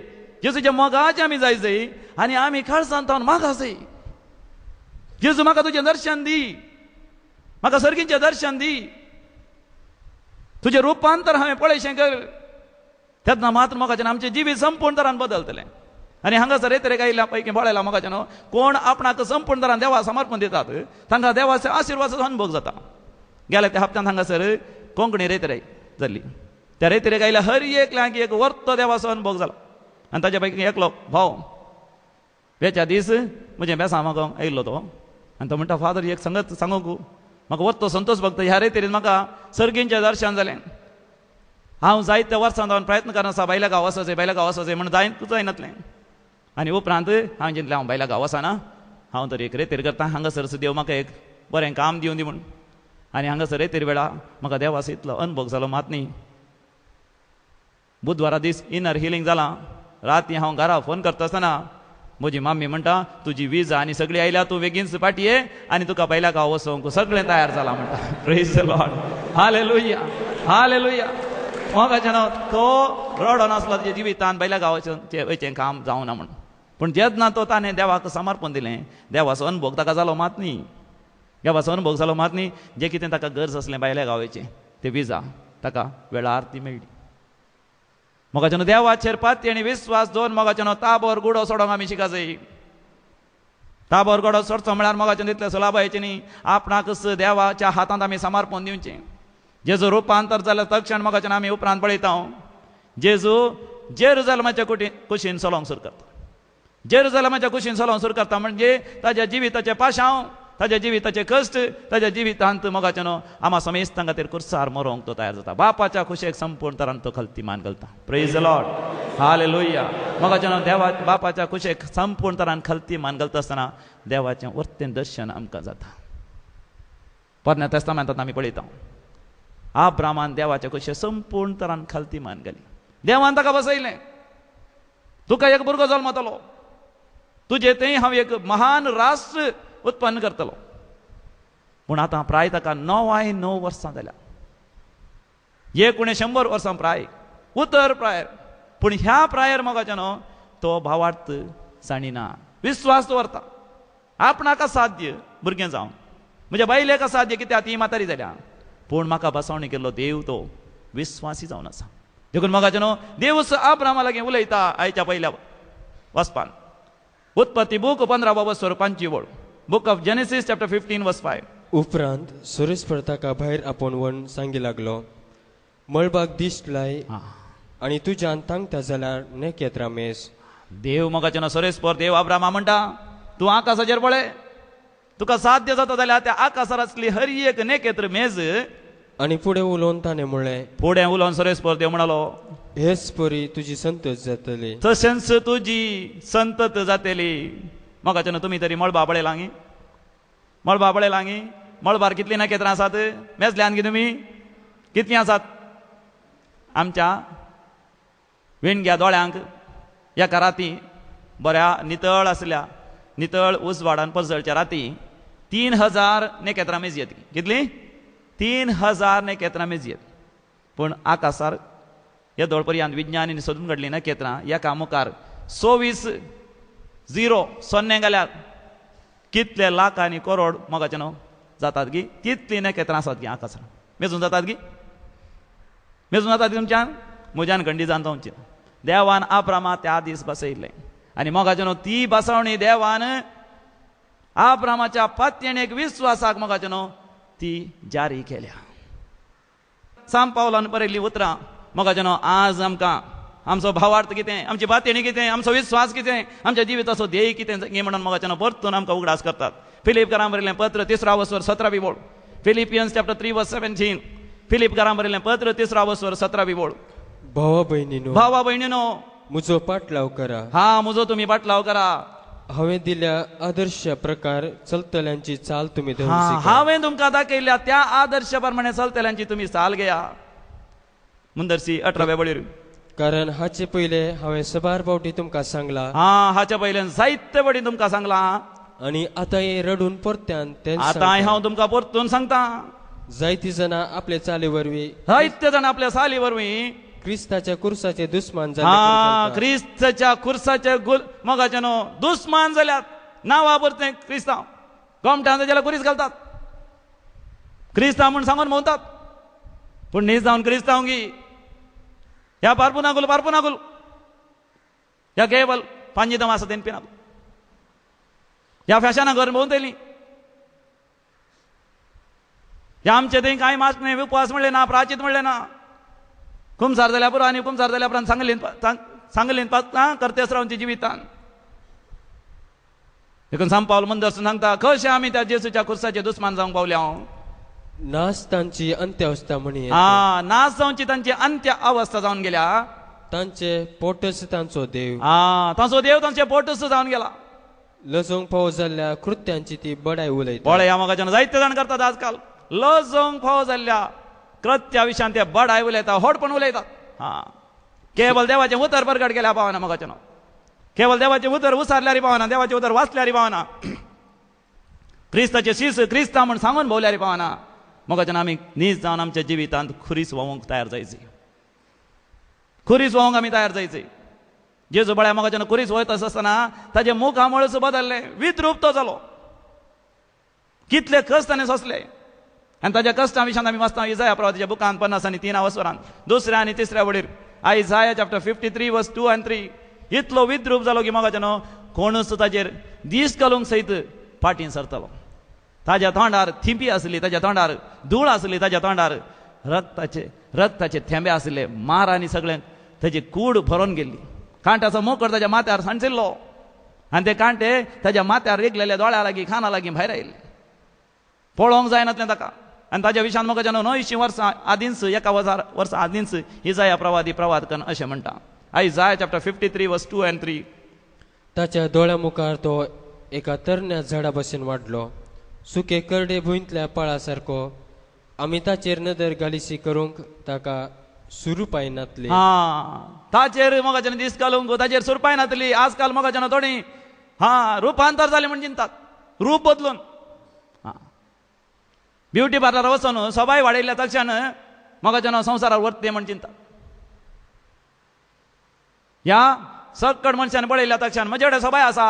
जेजूच्या मोगाचे आमी जाय जाय आनी आमी खळसान तावन मागा जाय, जेजू म्हाका तुजें दर्शन दी, म्हाका सर्गींचें दर्शन दी, तुजें रुपांतर हांवें पळयशें कर. तेन्ना मात्र मोगाचें आमचें जिवीत संपूर्ण तरान बदलतलें. आनी हांगासर रेतरेक आयिल्ल्या पैकी पळयला मोगाचें न्हू, कोण आपणाक संपूर्ण तरान देवा समर्पण दितात तांकां देवाचो आशिर्वादाचो अनुभव जाता. गेल्या त्या हप्त्यांत हांगासर कोंकणी रेतरे जाल्ली, त्या रेतरेक आयिल्ल्या हर एकल्याक एक वर्तो देवाचो अनुभव जाला. आनी ताच्या पैकी एकलो भाव वेच्या दीस म्हजें बेसां म्हाका आयिल्लो तो, आनी तो म्हणटा, फादर एक संगत सांगूंक म्हाका वर्तो संतोष भोगता, ह्या रेतरेन म्हाका सर्गींचें दर्शन जालें. हांव जायत्या वर्सां जावन प्रयत्न करना आसा बायल्या गांव वचचें, बायल्या गांव वचचें म्हण जायत जायनातलें. आनी उपरांत हांवें चिंतलें हांव बायल्या गांव वचना, हांव तर एक रेतेर करता, हांगासर देव म्हाका एक बरें काम दिवन दी म्हूण. आनी हांगासर रेतेर वेळा म्हाका देवाचो इतलो अनुभव जालो मात न्ही. बुधवारा दीस इनर हिलींग जालां, राती हांव घरा फोन करता आसतना म्हजी माम्मी म्हणटा, तुजी विजा आनी सगळी आयल्या, तूं बेगीनच फाटी ये आनी तुका बायल्या गांव वचोंक सगळें तयार जालां म्हणटा. Praise the Lord, hallelujah, hallelujah. मोगाचें नांव तो रडोन आसलो तुज्या जिवितान बायल्या गांवाचें वयचें काम जावना म्हूण. पूण जेन्ना तो ताणें देवाक समर्पण दिलें, देवाचो अनुभव ताका जालो मात न्ही, देवाचो अनुभव जालो मात न्ही. जें कितें ताका गरज आसलें बायल्या गांवाचें ते विजा ताका वेळार ती मेळ्ळी. मोगाचें न्हू देवाचेर पाती आनी विस्वास दवर मोगाचें न्हू ताबोर गुडो सोडोंक आमी शिकाजय. ताबोर गुडो सोडचो म्हळ्यार मोगाचें तितलें सुलाभायचें न्ही, आपणाकच देवाच्या हातांत आमी समर्पण दिवचें. जेजू रुपांतर जालें तक्षण मोगाचें आमी उपरांत पळयता, जेजू जेरुजलमाच्या कुशीन चलोवंक सुरू करता. जेरुजलमाच्या कुशीन चलोवंक सुरू करता म्हणजे ताज्या जिविताचें पाशांव, ताज्या जिविताचे कश्ट, ताज्या जिवितांत मोगाचें न्हू आमा समेस्तां खातीर कुर्सार मरोंक तो तयार जाता. बापाच्या खुशेक संपूर्ण तरान तो खलती मान घालता. Praise the Lord, hallelujah. मोगाचें न्हू देवा बापाच्या खुशेक संपूर्ण तरान खलती मान घालता आसतना देवाचें वर्तें दर्शन आमकां जाता. पोरण्या तेस्तामेंतांत आमी पळयता, आब्रामान देवाच्या कुशे संपूर्ण तरान खलती मान घाली. देवान ताका बसयलें, तुका एक भुरगो जल्मतलो, तुजे थंय हांव एक महान राष्ट्र उत्पन्न करतलो. पूण आतां प्राय ताका 99 वर्सां जाल्या, 100 वर्सां प्राय, उतर प्रायर. पूण ह्या प्रायर मोगाचें न्हू तो भावार्थ जाणिना, विस्वास दवरता आपणाक असाध्य भुरगें जावन, म्हज्या बायलेक असाध्य कित्याक ती म्हातारी जाल्या, पूण म्हाका बसवणी केल्लो देव तो विस्वासी जावन आसा. देखून मोगाचें न्हू देवूच आब्रामा लागीं उलयता आयच्या पयल्या वाचपान. उत्पत्ती बूक 15:5 वळ, book of Genesis chapter 15 verse 5. उपरांत सुरेशपर ताका भायर आपोवन सांगी लागलो, मळबाक दिश्ट लाय आनी तुज्यान तांकता जाल्यार नखेत्रां मेज. देव मोगाचें न्हू सुरेशपर देव आब्रामा म्हणटा, तूं आकाशाचेर पळय, तुका साध्य जाता जाल्यार त्या आकाशार आसली हर एक नखेत्र मेज. आनी फुडें उलोवन ताणें म्हणलें, फुडें उलोवन सुरेशपर देव म्हणालो, हेच परी तुजी संतत जातली, तशेंच तुजी संतत जातली. मोगाचें न्हू तुमी तरी मळबा पळयलां, मळबा पळयलां, मळबार कितलीं नखेत्रां आसात मेजल्यान गी तुमी कितलीं आसात? आमच्या विणग्या दोळ्यांक एका राती बऱ्या नितळ आसल्या नितळ उजवाडान पसळच्या राती 3000 नखेत्रां मेजयेत. कितलीं? 3000 नखेत्रां मेजयेत. पूण आकाशार येदोळ पर्यंत विज्ञानीन सोदून काडलीं नखेत्रां एका मुखार 24 0 0 घाल्यार कितले लाख आनी करोड मोगाचें न्हू जातात गी, तितलीं नखेत्रां आसात गी आकाशार मेजून जातात गी, मेजून जातात तुमच्यान म्हज्यान खंडी जावन जावचें. देवान आब्रामा त्या दीस बसयलें आनी मोगाचें न्हू ती बसवणी देवान आब्रामाच्या पातयेणेक विस्वासाक मोगाचें न्हू ती जारी केल्या. सांत पावलान बरयल्लीं उतरां मोगाचें न्हू आज आमकां आमचो भावार्थ कितें, आमची पातयेणी कितें, आमचो विस्वास कितें, आमच्या जिविताचो ध्येय कितें म्हणून मोगाचें न्हू परतून आमकां उगडास करतात. फिलिपकारां बरयल्लें पत्र 3:17 वळ, फिलिपियन्स चॅप्टर 3 वर्स 17. फिलिपकारां बरयल्लें पत्र 3:17 वळ. भावा भयणीनो, भावा भयणीनो, म्हजो पाटलाव करा, हा म्हजो तुमी पाटलाव करा, हांवें दिल्या आदर्श प्रकार चलतल्यांची चाल तुमी धरूंक. हांवें तुमकां दाखयल्या त्या आदर्श प्रमाणे चलतल्यांची तुमी चाल घेया. मुंदरसी 18व्या वळीर. कारण हाचे पयले हांवें सबार फावटी तुमकां सांगला, हा हाचे पयले जायते फावटी तुमकां सांगला, आनी आतां रडून परत्यान तेंच आतां हांव तुमकां परतून सांगता. जायती जाणां आपले चाली वरवीं, जायते जाणां आपल्या चाली वरवीं क्रिस्ताच्या कुर्साचे दुस्मान जाले, क्रिस्ताच्या कुर्साचे मोगाचे न्हू दुस्मान जाल्यात. नांव वापरते क्रिस्तांव गोमटान जाल्यार कुरीस घालतात. क्रिस्तांव म्हूण सांगून भोंवतात पूण नीज जावन क्रिस्तांव गी ह्या पारपुनागुल पारपुनागुल ह्या केवल पांजितम आसा तेन पिनागुल ह्या फॅशना घर भोंवतली ह्या आमचे थंय कांय मास्क न्हय उपवास म्हणलें ना प्राचीत म्हणलें ना कुमसार जाल्या पुरो आनी कुमसार जाल्या उपरांत सांगलीन सांगलीन करतेस रावची जिवितान. देखून सांग पावल मंदर सांगता कशें आमी त्या जेसूच्या खुर्साचे दुस्मान जावंक पावले हांव. नाश तांची अंत्य अवस्था म्हणी हा नाश जावची तांची अंत्य अवस्था जावन गेल्या. तांचे पोटस तांचो देव हा तांचो देव तांचे पोटस जावन गेला. लजोंक फावो जाल्ल्या कृत्यांची ती बडाय उलयता. पळय मोगाच्यान जायते जाण करतात आजकाल लजोंक फावो जाल्ल्या कृत्या विशयान ते बडाय उलयता होडपण उलयतात. हा केवल देवाचें उतर परगट केल्या पावना मोगाच्यान केवल देवाचें उतर उसारल्यार पावना देवाचें उतर वाचल्यार पावना क्रिस्ताचे शीस क्रिस्ता म्हूण सांगून भोवल्यार पावना. मोगाच्यान आमी नीज जावन आमच्या जिवितांत खुरीस व्हांवूंक तयार जायची खुरीस व्हांवूंक आमी तयार जायची. जेजू बळ्या मोगाच्यान खुरीस वयत आसतना ताजें मुखामळच बदल्लें विद्रूप तो जालो कितले कश्ट ताणें सोंसले. आनी ताज्या कश्टां विशयांत आमी वाचता इजाया प्रवादाच्या बुकान 53 वसरान दुसऱ्या आनी तिसऱ्या वडीर Isaiah chapter 53 verse 2 and 3 इतलो विद्रूप जालो की मोगाच्यान कोणूच ताजेर दीस घालूंक सयत फाटीं सरतालो. ताज्या तोंडार थिंपी आसली ताज्या तोंडार धूळ आसली ताज्या तोंडार रक्ताचे रक्ताचे थेंबे आसले मार आनी सगळें ताजी कूड भरोन गेल्ली. कांट्याचो मोकर ताज्या माथ्यार सांचिल्लो आनी ते कांटे ताज्या माथ्यार रिगलेले दोळ्या लागीं खाना लागीं भायर आयिल्ले पळोवंक जायनातलें ताका. आनी ताज्या विशयान मोगाच्यान 900 वर्सां आदींच 1000 वर्सां आदींच इजाया प्रवादी प्रवाद कन अशें म्हणटा Isaiah chapter 53 verse 2 and 3. ताच्या दोळ्या मुखार तो एका तरण्या झाडा भशेन वाडलो सुके करडे भुंयतल्या पाळा सारको आमी ताचेर नदर घालिशी करूंक ताका सुरूपाय नातली. हा ताचेर मोगाच्यान दीस घालूंक ताचेर सुरपाय नातली. आजकाल मोगाच्यान थोडी हा रुपांतर जालें म्हण चिंतात रूप बदलून हा ब्युटी पार्लर वचून सबाय वाडयल्ल्या तक्षण मोगाच्यान संवसारार वरते म्हण चिंतात. ह्या सकट मनशान पळयल्ल्या तक्षण म्हजे कडेन सबाय आसा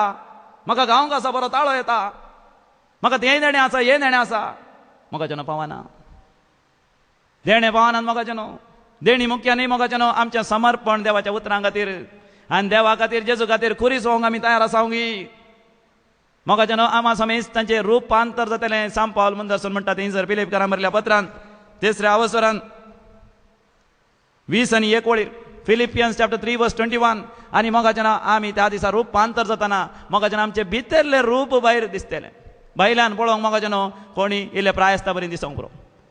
म्हाका गावंक आसा बरो ताळो येता म्हाका तें देणें आसा हें देणें आसा मोगाच्यान पावना देणें पावना मोगाच्यान देणी मुख्य न्ही मोगाच्यान आमचें समर्पण देवाच्या उतरां खातीर आनी देवा खातीर जेजू खातीर खुरीस व्हांवंक आमी तयार आसा गी मोगाच्यान आमा समेज तांचें रुपांतर जातलें. सांग पावल मुंदरसून म्हणटा थंयसर फिलिपकारां बरयल्ल्या पत्रान 3 अवसरान 20 आनी 1 वळीर फिलिपियन्स चॅप्टर 3 वर्स 21. आनी मोगाच्यान आमी त्या दिसा रुपांतर जातना मोगाच्यान आमचें भितरलें रूप भायर दिसतलें. भायल्यान पळोवंक मोगाच्यान कोणी इल्ले प्रायस्ता बरी दिसोंक पुरो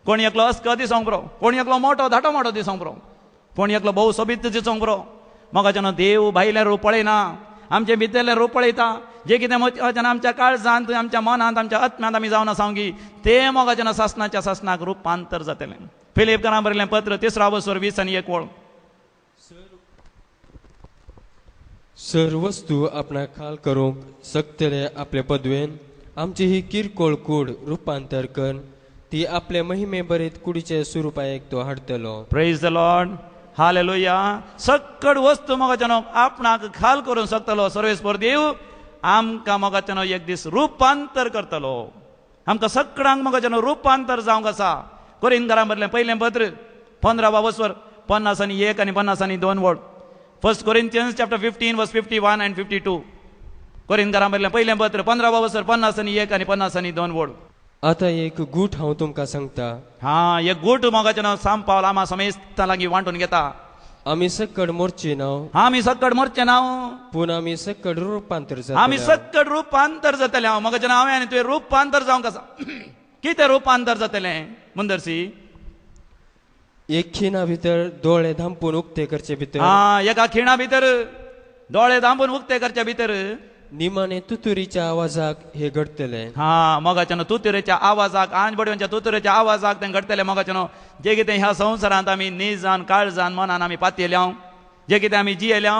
कोणी एकलो अस्क दिसोंक पुरो कोणी एकलो मोटो धाटो मोटो दिसोंक पुरो कोणी एकलो भोव सोबीत दिसोंक पुरो. मोगाच्यान देव भायलें रूप पळयना आमचें भितरलें रूप पळयता. जें कितें मोगाच्यान आमच्या काळजांत आमच्या मनांत आमच्या आत्म्यांत आमी जावन आसा गी तें मोगाच्यान सासणाच्या सासणाक रुपांतर जातलें. फिलिपकारां बरयलें पत्र 3 अवसर 20 आनी 1 वळ. सर वस्तू आपणाक खाल करूंक शकतले आपले पदवेन आमची ही किरकोळ कूड रुपांतर कर ती आपले महिमे बरीत कुडीचे स्वरुपाक तो हाडटलो. Praise the Lord hallelujah. सकड वस्तू मोगाच्यान आपणाक खाल करूंक शकतलो सर्वेस्पर देव आमकां मोगाच्यान एक दीस रुपांतर करतलो. आमकां सगळ्यांक मोगाच्यान रुपांतर जावंक आसा. कोरिंथकारां बरयलें पयलें पत्र 15 वसवर 50 आनी 1 आनी 50 आनी 2 वळ. 1 Corinthians chapter 15 verse 51 and 52. कोरिंथकारां बरयलें पयलें पत्र 15 वसवर 50 आनी 1 आनी 50 आनी 2 वळ. आतां एक गूट हांव तुमकां सांगता. हा एक गूट मोगाच्यान सांग पावल आमा समेस्तां लागीं वांटून घेता. आमी सकड मोरचे नांव आमी सकड मोरचे नांव पूण आमी सकड रुपांतर जातले आमी सकड रुपांतर जातले. हांव मोगाच्यान हांवें आनी तुवें रुपांतर जावंक आसा. कितें रुपांतर जातलें मुंदरसी? एक खिणा भितर दोळे धांपून उक्ते करचे भितर हा एका खिणा भितर दोळे धांपून उक्ते करचे भितर निमाणे तुतुरीच्या आवाजाक हे घडतले. हा मोगाच्यान तुतुरेच्या आवाजाक आंज बडव्यांच्या तुतुरेच्या आवाजाक तें घडतलें. मोगाच्यान जे कितें ह्या संवसारांत आमी निजान काळजान मनान आमी पातयेल्या जे कितें आमी जियेल्या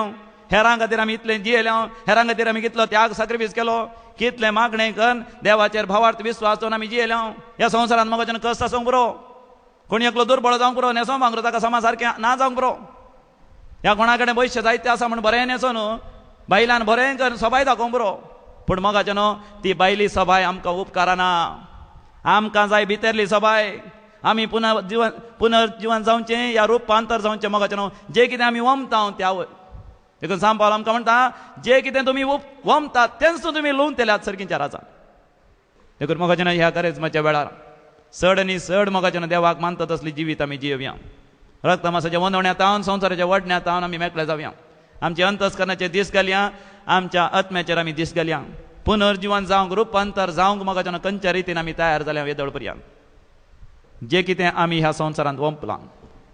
हेरां खातीर आमी इतलें जियेल्या हेरां खातीर आमी कितलो त्याग सॅक्रिफायस केलो कितलें मागणें करून देवाचेर भावार्थ विस्वास दवरून आमी जियेल्या. ह्या संवसारांत मोगाच्यान कश्ट आसूंक पुरो कोणी एकलो दुर्बळ जावंक पुरो न्हेसो भांगरो ताका समा सारकें ना जावंक पुरो. ह्या कोणा कडेन पयशे जायते आसा म्हूण बरें न्हेसो न्हू बायलान बरें कर सबाय दाखोवंक पुरो पूण मोगाच्यान ती बायली सबाय आमकां उपकारना. आमकां जाय भितरली सबाय. आमी पुनर्जिवन जावचें या रुपांतर जावचें मोगाचें न्हू, जें कितें आमी वमता त्या वयर. देखून सांग पावल आमकां म्हणटा, जें कितें तुमी वमतात तेंच तुमी लुवतल्यात सर्गीच्या राजान. देखून मोगाचें न्हू ह्या करेजमाच्या वेळार चड आनी चड मोगाचें न्हू देवाक मानता तसली जिवीत आमी जियोवया. रक्तमासाच्या वंदवण्या तावन संवसाराच्या वडण्या तावन आमी मेकळे जावया. आमचे अंतस्करणाचे दीस घालया, आमच्या आत्म्याचेर आमी दीस घालया. पुनर्जिवन जावंक रुपांतर जावंक मोगाचें न्हू खंयच्या रितीन आमी तयार जाल्या वेदळ पर्यंत. जे कितें आमी ह्या संवसारांत वंपलां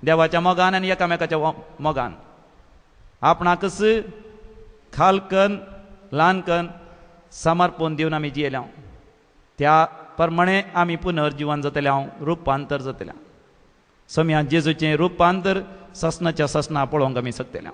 देवाच्या मोगान आनी एकामेकाच्या मोगान आपणाकच खालकन ल्हानकन समर्पण दिवन आमी जियेल्या त्या प्रमाणे आमी पुनर्जिवन जातले, रुपांतर जातले. सम्या जेजूचें रुपांतर ससनाच्या ससना पळोवंक आमी शकतले.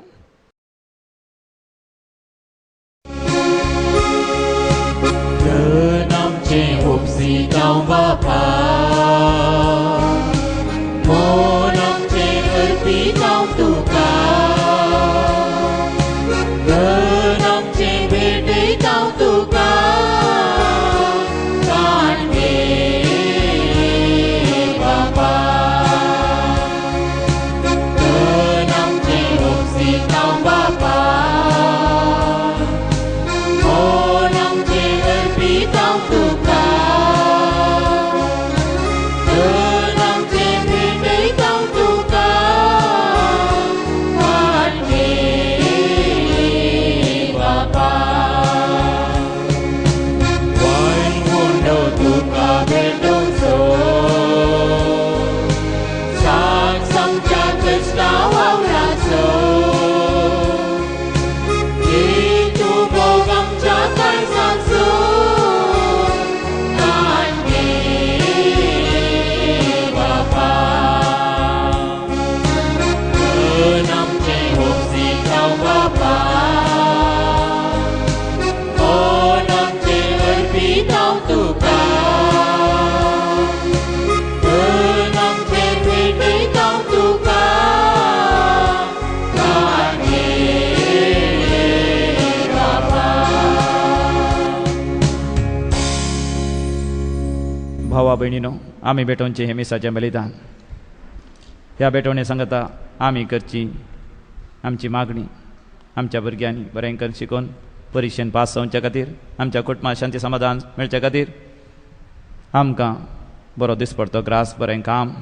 भावा भयणीनो, आमी भेटोवचें हें मिसाचें बलिदान. ह्या भेटवणे सांगता आमी करची आमची मागणी आमच्या भुरग्यांनी बरें करून शिकोवन परिक्षेन पास जावच्या खातीर, आमच्या कुटुंबाक शांती समाधान मेळच्या खातीर, आमकां बरो दिसपडतो ग्रास, बरें काम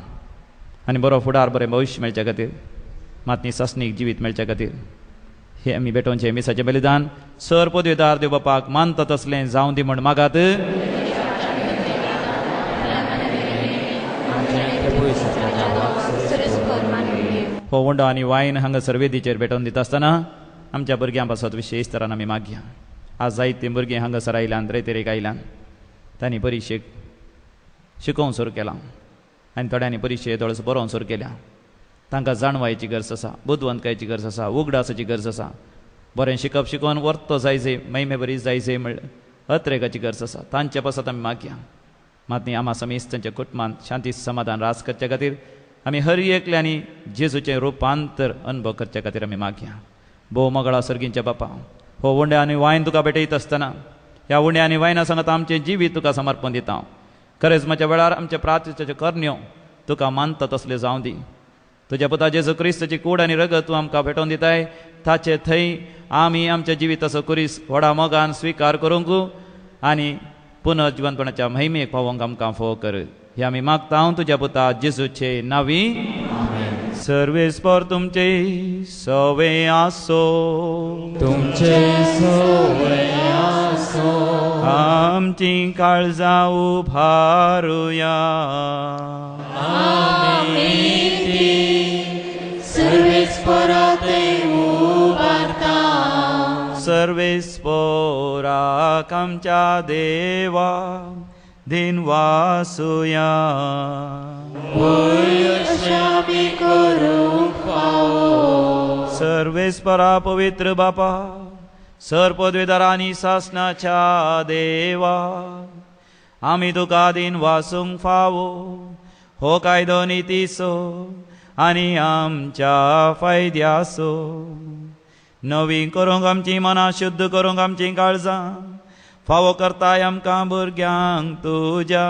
आनी बरो फुडार, बरें भविश्य मेळच्या खातीर, मातनी सासणीक जिवीत मेळच्या खातीर हे आमी भेटोवचें मिसाचें बलिदान. सर पदवेदार देव बापाक मानता तसलें जावं दी म्हण मागात. हो उंडो आनी वायन हांगासर वेदीचेर भेटोवन दिता आसतना आमच्या भुरग्यां पासत विशेश तरान आमी मागया. आज जायतीं भुरगीं हांगासर आयल्यान, रेतेरेक आयल्यान, तांणी परिक्षेक शिकोवंक सुरू केलां आनी थोड्यांनी परिक्षे थोडोसो बरोवंक सुरू केल्या. तांकां जाणवायची गरज आसा, बुदवंतकायेची गरज आसा, उगडासाची गरज आसा. बरें शिकप शिकोवन वर्तो जायजे, महिमे बरी जायजे म्हणल्यार अत्रेकाची गरज आसा. तांचे पासत आमी मागया. मात आमा समीस तांच्या कुटुंबांत शांती समाधान राज करच्या खातीर आमी हर एकल्यांनी जेजूचें रुपांतर अनुभव करच्या खातीर आमी मागया. भोव मगळा सर्गींच्या बापा, हो उंड्या आनी वायन तुका भेटयत आसतना ह्या उंड्या आनी वायना सांगता आमचें जिवीत तुका समर्पण दिता. करेजमाच्या वेळार आमच्या प्रार्थनेच्यो करण्यो तुका मानता तसल्यो जावं दी. तुज्या पुता जेजू क्रिस्ताची कूड आनी रगत तूं आमकां भेटोवन दिताय, ताचे थंय आमी आमच्या जिविताचो कुरीस व्हडा मोगान स्विकार करूंक आनी पुनर्जिवनपणाच्या महिमेक पावोवंक आमकां फोव कर. हे आमी मागता हांव तुज्या पुता जेजूचे नांवी. सर्वेस्पर तुमचे सवे आसो, तुमचे सवे आसो. आमची काळजां उभारुया. आमी ती सर्वेस्परा ते उबारता. सर्वेस्पराक आमच्या देवा दिन वासुया. सर्वेस्परा पवित्र बापा, सर पदवेदार आनी सासनाच्या देवा, आमी तुका दिन वासूंक फावो हो कायदो नितीचो आनी आमच्या फायद्याचो. नवी करूंक आमची मनां, शुद्ध करूंक आमचीं काळजां, फावो करताय आमकां भुरग्यांक तुज्या.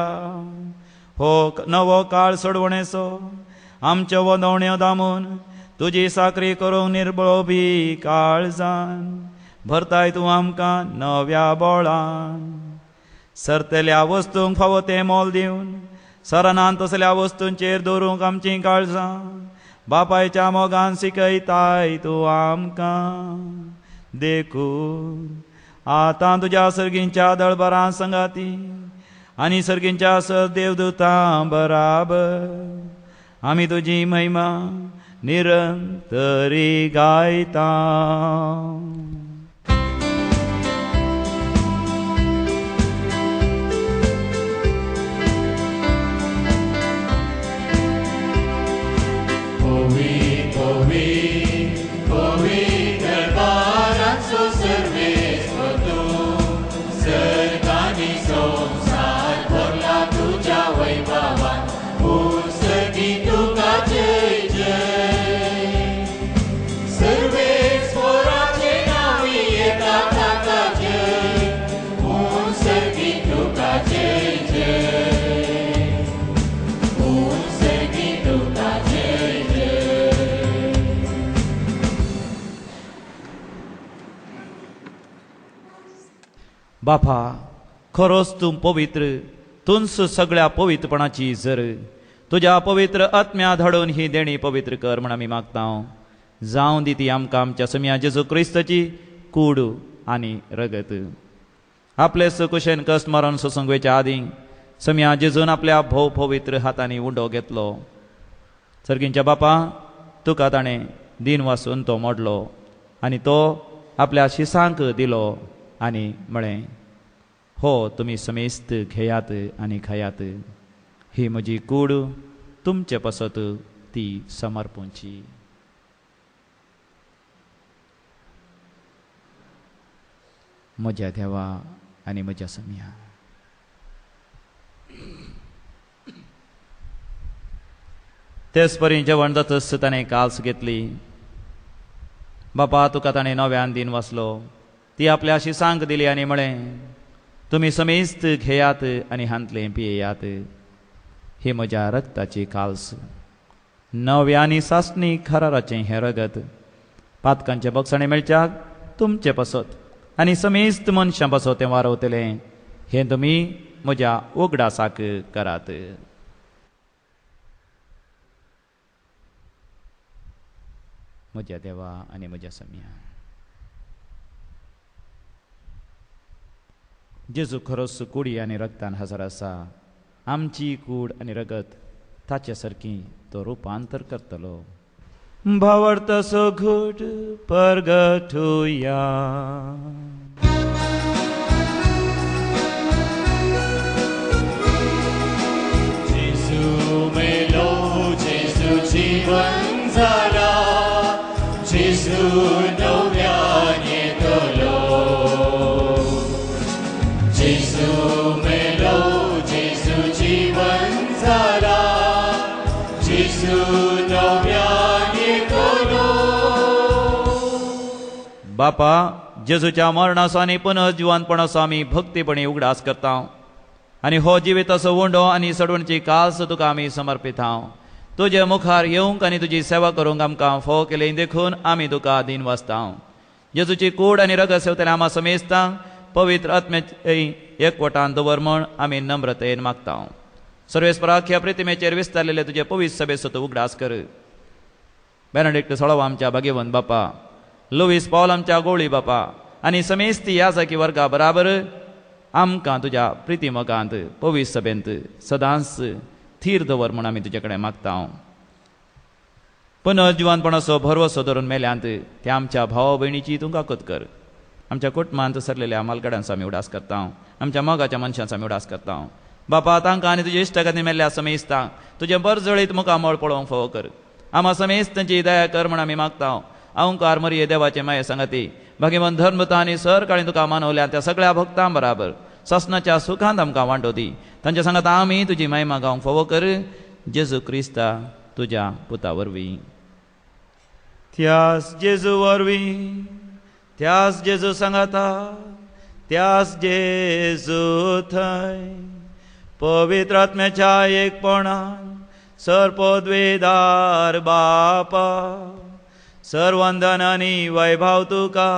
हो नवो काळ सोडवणेचो आमच्यो वदवण्यो दामून तुजी साकरी करूंक निर्बळो बी काळजान भरताय तूं आमकां नव्या बोळान. सरतल्या वस्तूंक फावो तें मोल दिवन सरनान तसल्या वस्तूंचेर दवरूंक आमचीं काळजां बापायच्या मोगान शिकयताय तूं आमकां. देखून आतां तुज्या सर्गींच्या दळबरां संगाती आनी सर्गींच्या सर देवदूतां बराबर आमी तुजी महिमा निरंतरी गायता. बापा खरोच तूं पवित्र, तूंच सगळ्या पवित्रपणाची जर तुज्या पवित्र आत्म्या धाडून ही देणी पवित्र कर म्हण आमी मागता. जावं दी ती आमकां आमच्या सम्या जेजू क्रिस्ताची कूड आनी रगत. आपले सुकुशेन कश्ट मरण सोसूंक वयच्या आदीं सम्या जेजून आपल्या भोव पवित्र हातांनी उंडो घेतलो. सर्गींच्या बापा तुका ताणें दिन वासून तो मोडलो आनी तो आपल्या शिसांक दिलो आनी म्हळें, हो तुमी समेस्त घेयात आनी खायात, ही म्हजी कूड तुमचे पासत ती समर्पूंची. म्हज्या देवा आनी म्हज्या सम्या, तेच परी जेवण जातच ताणें काल्स घेतली. बापा तुका ताणें नव्यान दिन वाचलो, ती आपल्या शिसांक दिली आनी म्हळें, तुमी समेस्त घेयात आनी हांतलें पियेयात, ही म्हज्या रक्ताची काल्स, नव्या आनी सासणी खराराचें हें रगत पातकांचे बक्षाणे मेळच्याक तुमचे पासत आनी समेस्त मनशां पासत तें वारवतलें. हें तुमी म्हज्या उगडासाक करात. म्हज्या देवा आनी म्हज्या सम्या, जेजू खरोच कुडी आनी रगतान हजर आसा. आमची कूड आनी रगत ताचे सारकी तो रुपांतर करतलो. भावार्थाचो घूट परगटुया. जेजू मेलो, जेजू जीवन जाला, जेजू नव्यान येतलो. जेजू मेलो, जेजू जीवन जाला, जेजू नव्यान येतलो. बापा, जेजूच्या मरणाचो आनी पुनर्जिवनपणाचो आमी भक्तीपणी उगडास करता आनी हो जिविताचो उंडो आनी सडवणची काल्स तुका आमी समर्पिता. तुजे मुखार येवंक आनी तुजी सेवा करूंक आमकां फोव केली देखून आमी तुका दीन वाचता. जेजूची कूड आनी रगत सेवतले आमा समेजता पवित्र आत्म्याचे एकवटान दवर म्हण आमी नम्रतेन मागता. सर्वेस्पराक ह्या प्रतिमेचेर विस्तारलेले तुजे पवित्र सभेचो तूं उगडास कर. बेनेडिक्ट सोळावो आमच्या भाग्यवंत बापा, लुईस पावल आमच्या गोळी बापा आनी समेस्ती ह्या जाकी वर्गा बराबर आमकां तुज्या प्रितीमोगांत पवित्र सभेंत सदांच थीर दवर म्हूण आमी तुजे कडेन मागता. पुनर्जिवनपणाचो भरवसो धरून मेल्यांत त्या आमच्या भाव भयणीची तूं काकूत कर. आमच्या कुटुंबांत सरलेल्या मालगड्यांचो आमी उडास करता, आमच्या मोगाच्या मनशांचो आमी उडास करता. बापा, तांकां आनी तुज्या इश्टागतीन मेल्ल्या समेस्तांक तुजें बरजळीत मुखामळ पळोवंक फावो कर. आमा समेस्तांची दया कर म्हूण आमी मागता. अहंकार मरिये देवाचे माये सांगाती भाग्यवंत धर्मता आनी सरकाळी तुका मानवल्या त्या सगळ्या भक्तां बराबर ससनाच्या सुखांत आमकां वांटो दी. तांच्या सांगात आमी तुजी महिमा गावंक फावो कर. जेजू क्रिस्ता तुज्या पुता वरवीं. त्यास जेजू वरवीं, त्यास जेजू सांगाता, त्यास जेजू थंय पवित्र आत्म्याच्या एकपणान सर्पद्वेदार बापा सर्वंदन आनी वैभव तुका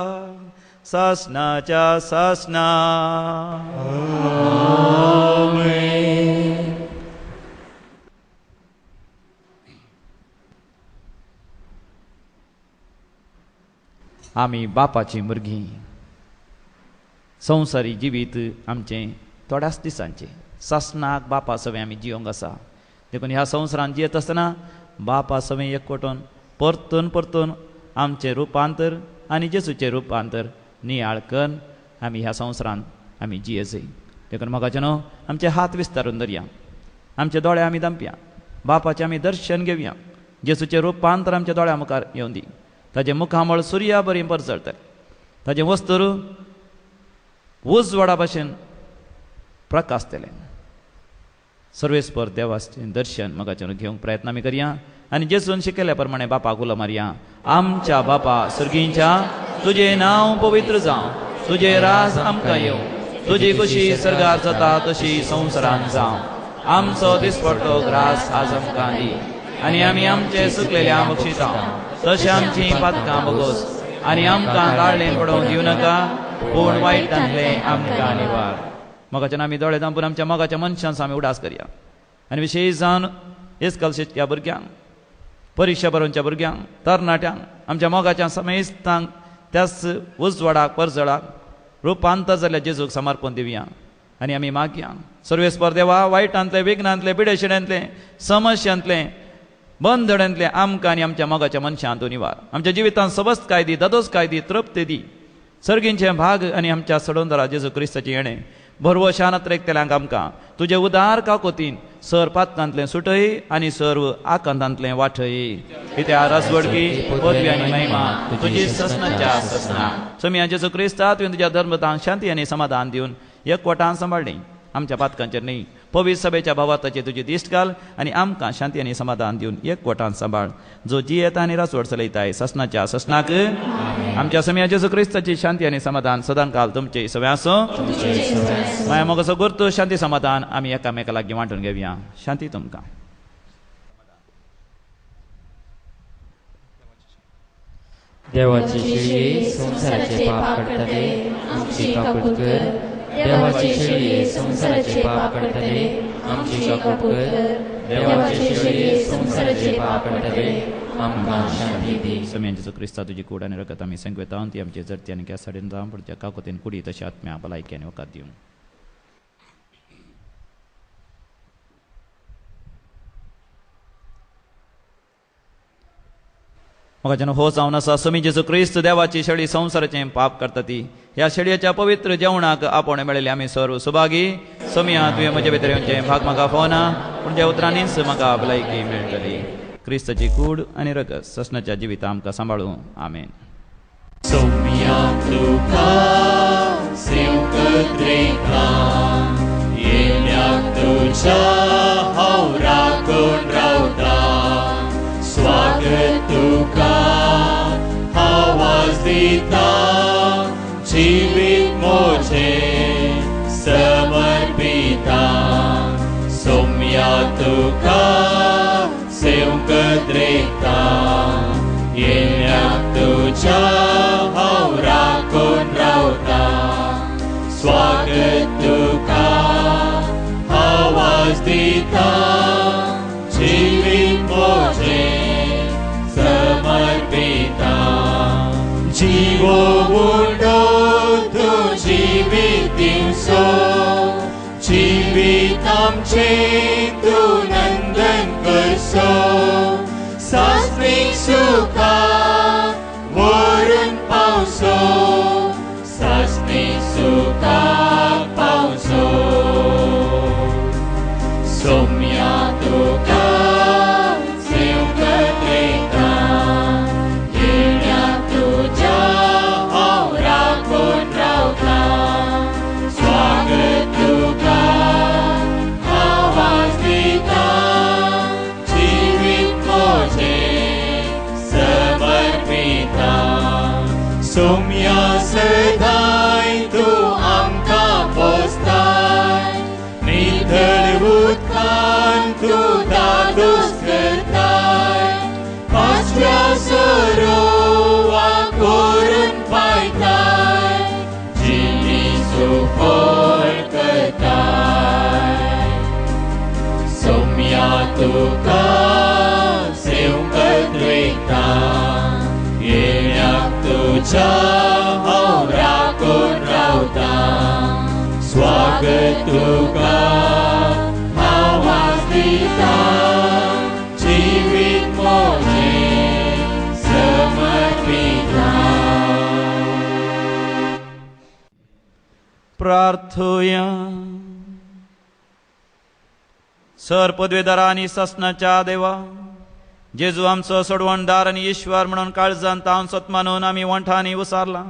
सासनाच्या सासना. आमेन. आमी बापाची भुरगीं. संवसारी जिवीत आमचें थोड्याच दिसांचें. सासनाक बापा सवें आमी जियोंक आसा. देखून ह्या संवसारान जियेत आसतना बापा सवें एकवटून परतून परतून आमचें रुपांतर आनी जेजूचें रुपांतर नियाळ करून आमी ह्या संवसारान आमी जियेजय. देखून मोगाचे न्हू आमचे हात विस्तारून धरया, आमचे दोळे आमी दामपया, बापाचें आमी दर्शन घेवया. जेजूचें रुपांतर आमच्या दोळ्या मुखार येवन दी. ताजें मुखामळ सुर्या बरी परजळटलें, ताजें वस्तूर उजवाडा भाशेन प्रकाशतलें. सर्वेस्पर देवाचें दर्शन मोगाचें घेवंक प्रयत्न आमी करया आनी जेजून शिकयल्या प्रमाणे बापाक उलो मारया. आमच्या बापा सर्गींच्या, तुजें नांव पवित्र जावं, तुजें राज आमकां येवं, तुजी खुशी सर्गार जाता तशी संवसारान जावं. आमचो दिसपडटो ग्रास आज आमकां दी आनी आमी आमचे सुकलेल्या बक्षिता तशें आमचीं पातकां बगोस आनी आमकां ताळ्ळें पडोवंक दिवं नाका, पूण वायटांतलें आमकां निवार. मोगाच्यान आमी दोळे धांपून आमच्या मोगाच्या मनशांचो आमी उडास करया आनी विशेश जावन इस्कॉल शिकच्या भुरग्यांक, परिक्षा बरोवच्या भुरग्यांक, तरणाट्यांक, आमच्या मोगाच्या समेस्तांक त्याच उजवाडाक परजळाक रुपांतर जाल्ल्या जेजूक समर्पण दिवया आनी आमी मागया. सर्वेस्पर देवा, वायटांतलें, विघ्नांतलें, पिडेशिड्यांतलें, समस्यांतलें, बंधड्यांतलें आमकां आनी आमच्या मोगाच्या मनशांत निवार. आमच्या जिवितांत सबस्त काय दी, दादोस काय दी, तृप्ती दी. सर्गींचे भाग आनी आमच्या सडोंदरा जेजू क्रिस्ताचें येणें भरवशान अत्रेकतल्यांक आमकां तुजे उदार काकोतीन सर पातकांतलें सुटय आनी सर्व आकांतांतलें वाटय. कित्या रसवडकी पदवी आनी महिमा तुजी ससनाच्या ससना. सोमया जेजू क्रिस्ता, तुवें तुज्या धर्मतांक शांती आनी समाधान दिवन एकवटान सांबाळ्ळी. आमच्या पातकांचेर न्ही, पवित्र सभेच्या भावार्थाची तुजी दिश्ट घाल आनी आमकां शांती आनी समाधान दिवन एकवटान सांबाळ. जो जियेता आनी रासवड चलयताय ससनाच्या ससनाक. आमच्या समिया जेजू क्रिस्ताची शांती आनी समाधान सदांकाल तुमचे सगळें आसूं. माया मोगाचो गुर्तू शांती समाधान आमी एकामेका लागीं वांटून घेवया. शांती तुमकां. देवाची शेळये संवसाराचे पाप काडटले, आमची काकूट कर. देवाची शेळये संवसाराचे पाप काडटले, आमची काकूट कर. देवाची शेळये संवसाराचे पाप काडटले, आमकां शांती दी. समिया जेजू क्रिस्ता, तुजी कूड आनी रगत आमी संकवेता ती आमचे जडती आनी केसाडीन जावं पडच्या काकोतीन कुडी तशें आत्म्या भलायकी आनी वखद दिवं. म्हाका हो जावन आसा समी जेजू क्रिस्त देवाची शेळी संवसाराचें पाप करता ती ह्या शेळयेच्या पवित्र जेवणाक आपोवणें मेळिल्लें आमी सर्व सुभागी. समिया तुवें म्हजे भितर येवचें भाग म्हाका फोना, पूण ज्या उतरांनीच म्हाका भलायकी मेळटली. क्रिस्ताची कूड आनी रगत ससनाच्या जिविता आमकां सांबाळूं. आमेन. सोम्या तुका सेवकत्रेका येण्याक तुज्या हांव राखून रावता. स्वागत तुका आवाज दिता, जिवीत म्हजें समर्पिता. सोम्या तुका सेवकत्रेका येण्याक तुज्या हांव राखून रावता. स्वागत तुका आवाज दिता, जिवीत म्हजें समर्पिता. जिवो उडो तूं जिवीत दिवसो, जिवीत आमचें तूं नंदन करसो. सासणीक सुखा व्हरून पावसो, सासणीक सुखा पावसो. सोम्या तुका सेवकत्रेका येण्याक तुज्या हांव राखून रावता. स्वागत तुका आवाज दिता, जिवीत म्हजें समर्पिता. सोम्या सदांय तूं आमकां पोसताय, नितळ उदकान तूं दादोस करताय, पांचव्या सरोवा करून पायताय, जिणी सुफळ करताय. सोम्या तुका सेवंक वयता, येण्याक तुज्या हांव राखून रावता, स्वागत तुका हांव आज दिता, जिवीत म्हजें समर्पिता. प्रार्थुया. सर पदवेदारा आनी सासणाच्या देवा, जेजू आमचो सोडवणदार आनी ईश्वर म्हणून काळजान तावन सत मानून आमी वंठांनी उसारला.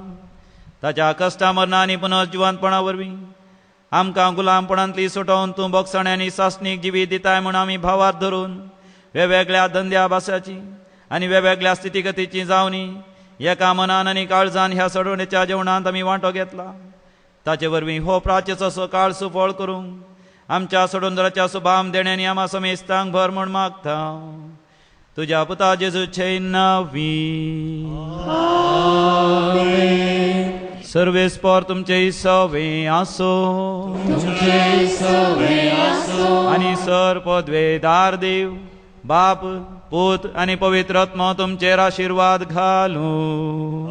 ताच्या कश्टा मरणा आनी पुनर्जिवंतपणा वरवीं आमकां गुलामपणांतली सुटोवन तूं बोगसणे आनी सासणीक जिवीत दिताय म्हूण आमी भावार धरून वेगवेगळ्या धंद्या भासाची आनी वेगवेगळ्या स्थितीगतीची जावनी एका मनान आनी काळजान ह्या सोडवणेच्या जेवणांत आमी वांटो घेतला. ताचे वरवीं हो प्राचेचो असो काळ सुफळ करूंक आमच्या सोडूनदाराच्या सुभाम देण्यांनी आमा समेस्तांक भर म्हूण मागता. तुज्या पुता जेजूचे नांवी. सर्वेस्पर तुमचे सवे आसो आनी सर पदवेदार देव बाप पूत आनी पवित्र आत्मो तुमचेर आशिर्वाद घालूं.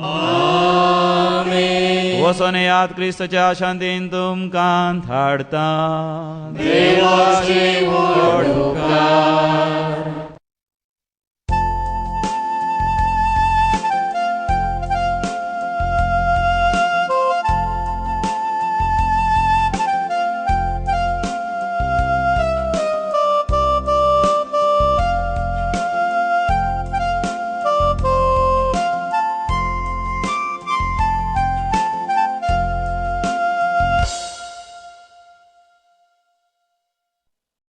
वसोन याद क्रिस्तच्या शांतीन तुमकां धाडता. देवाची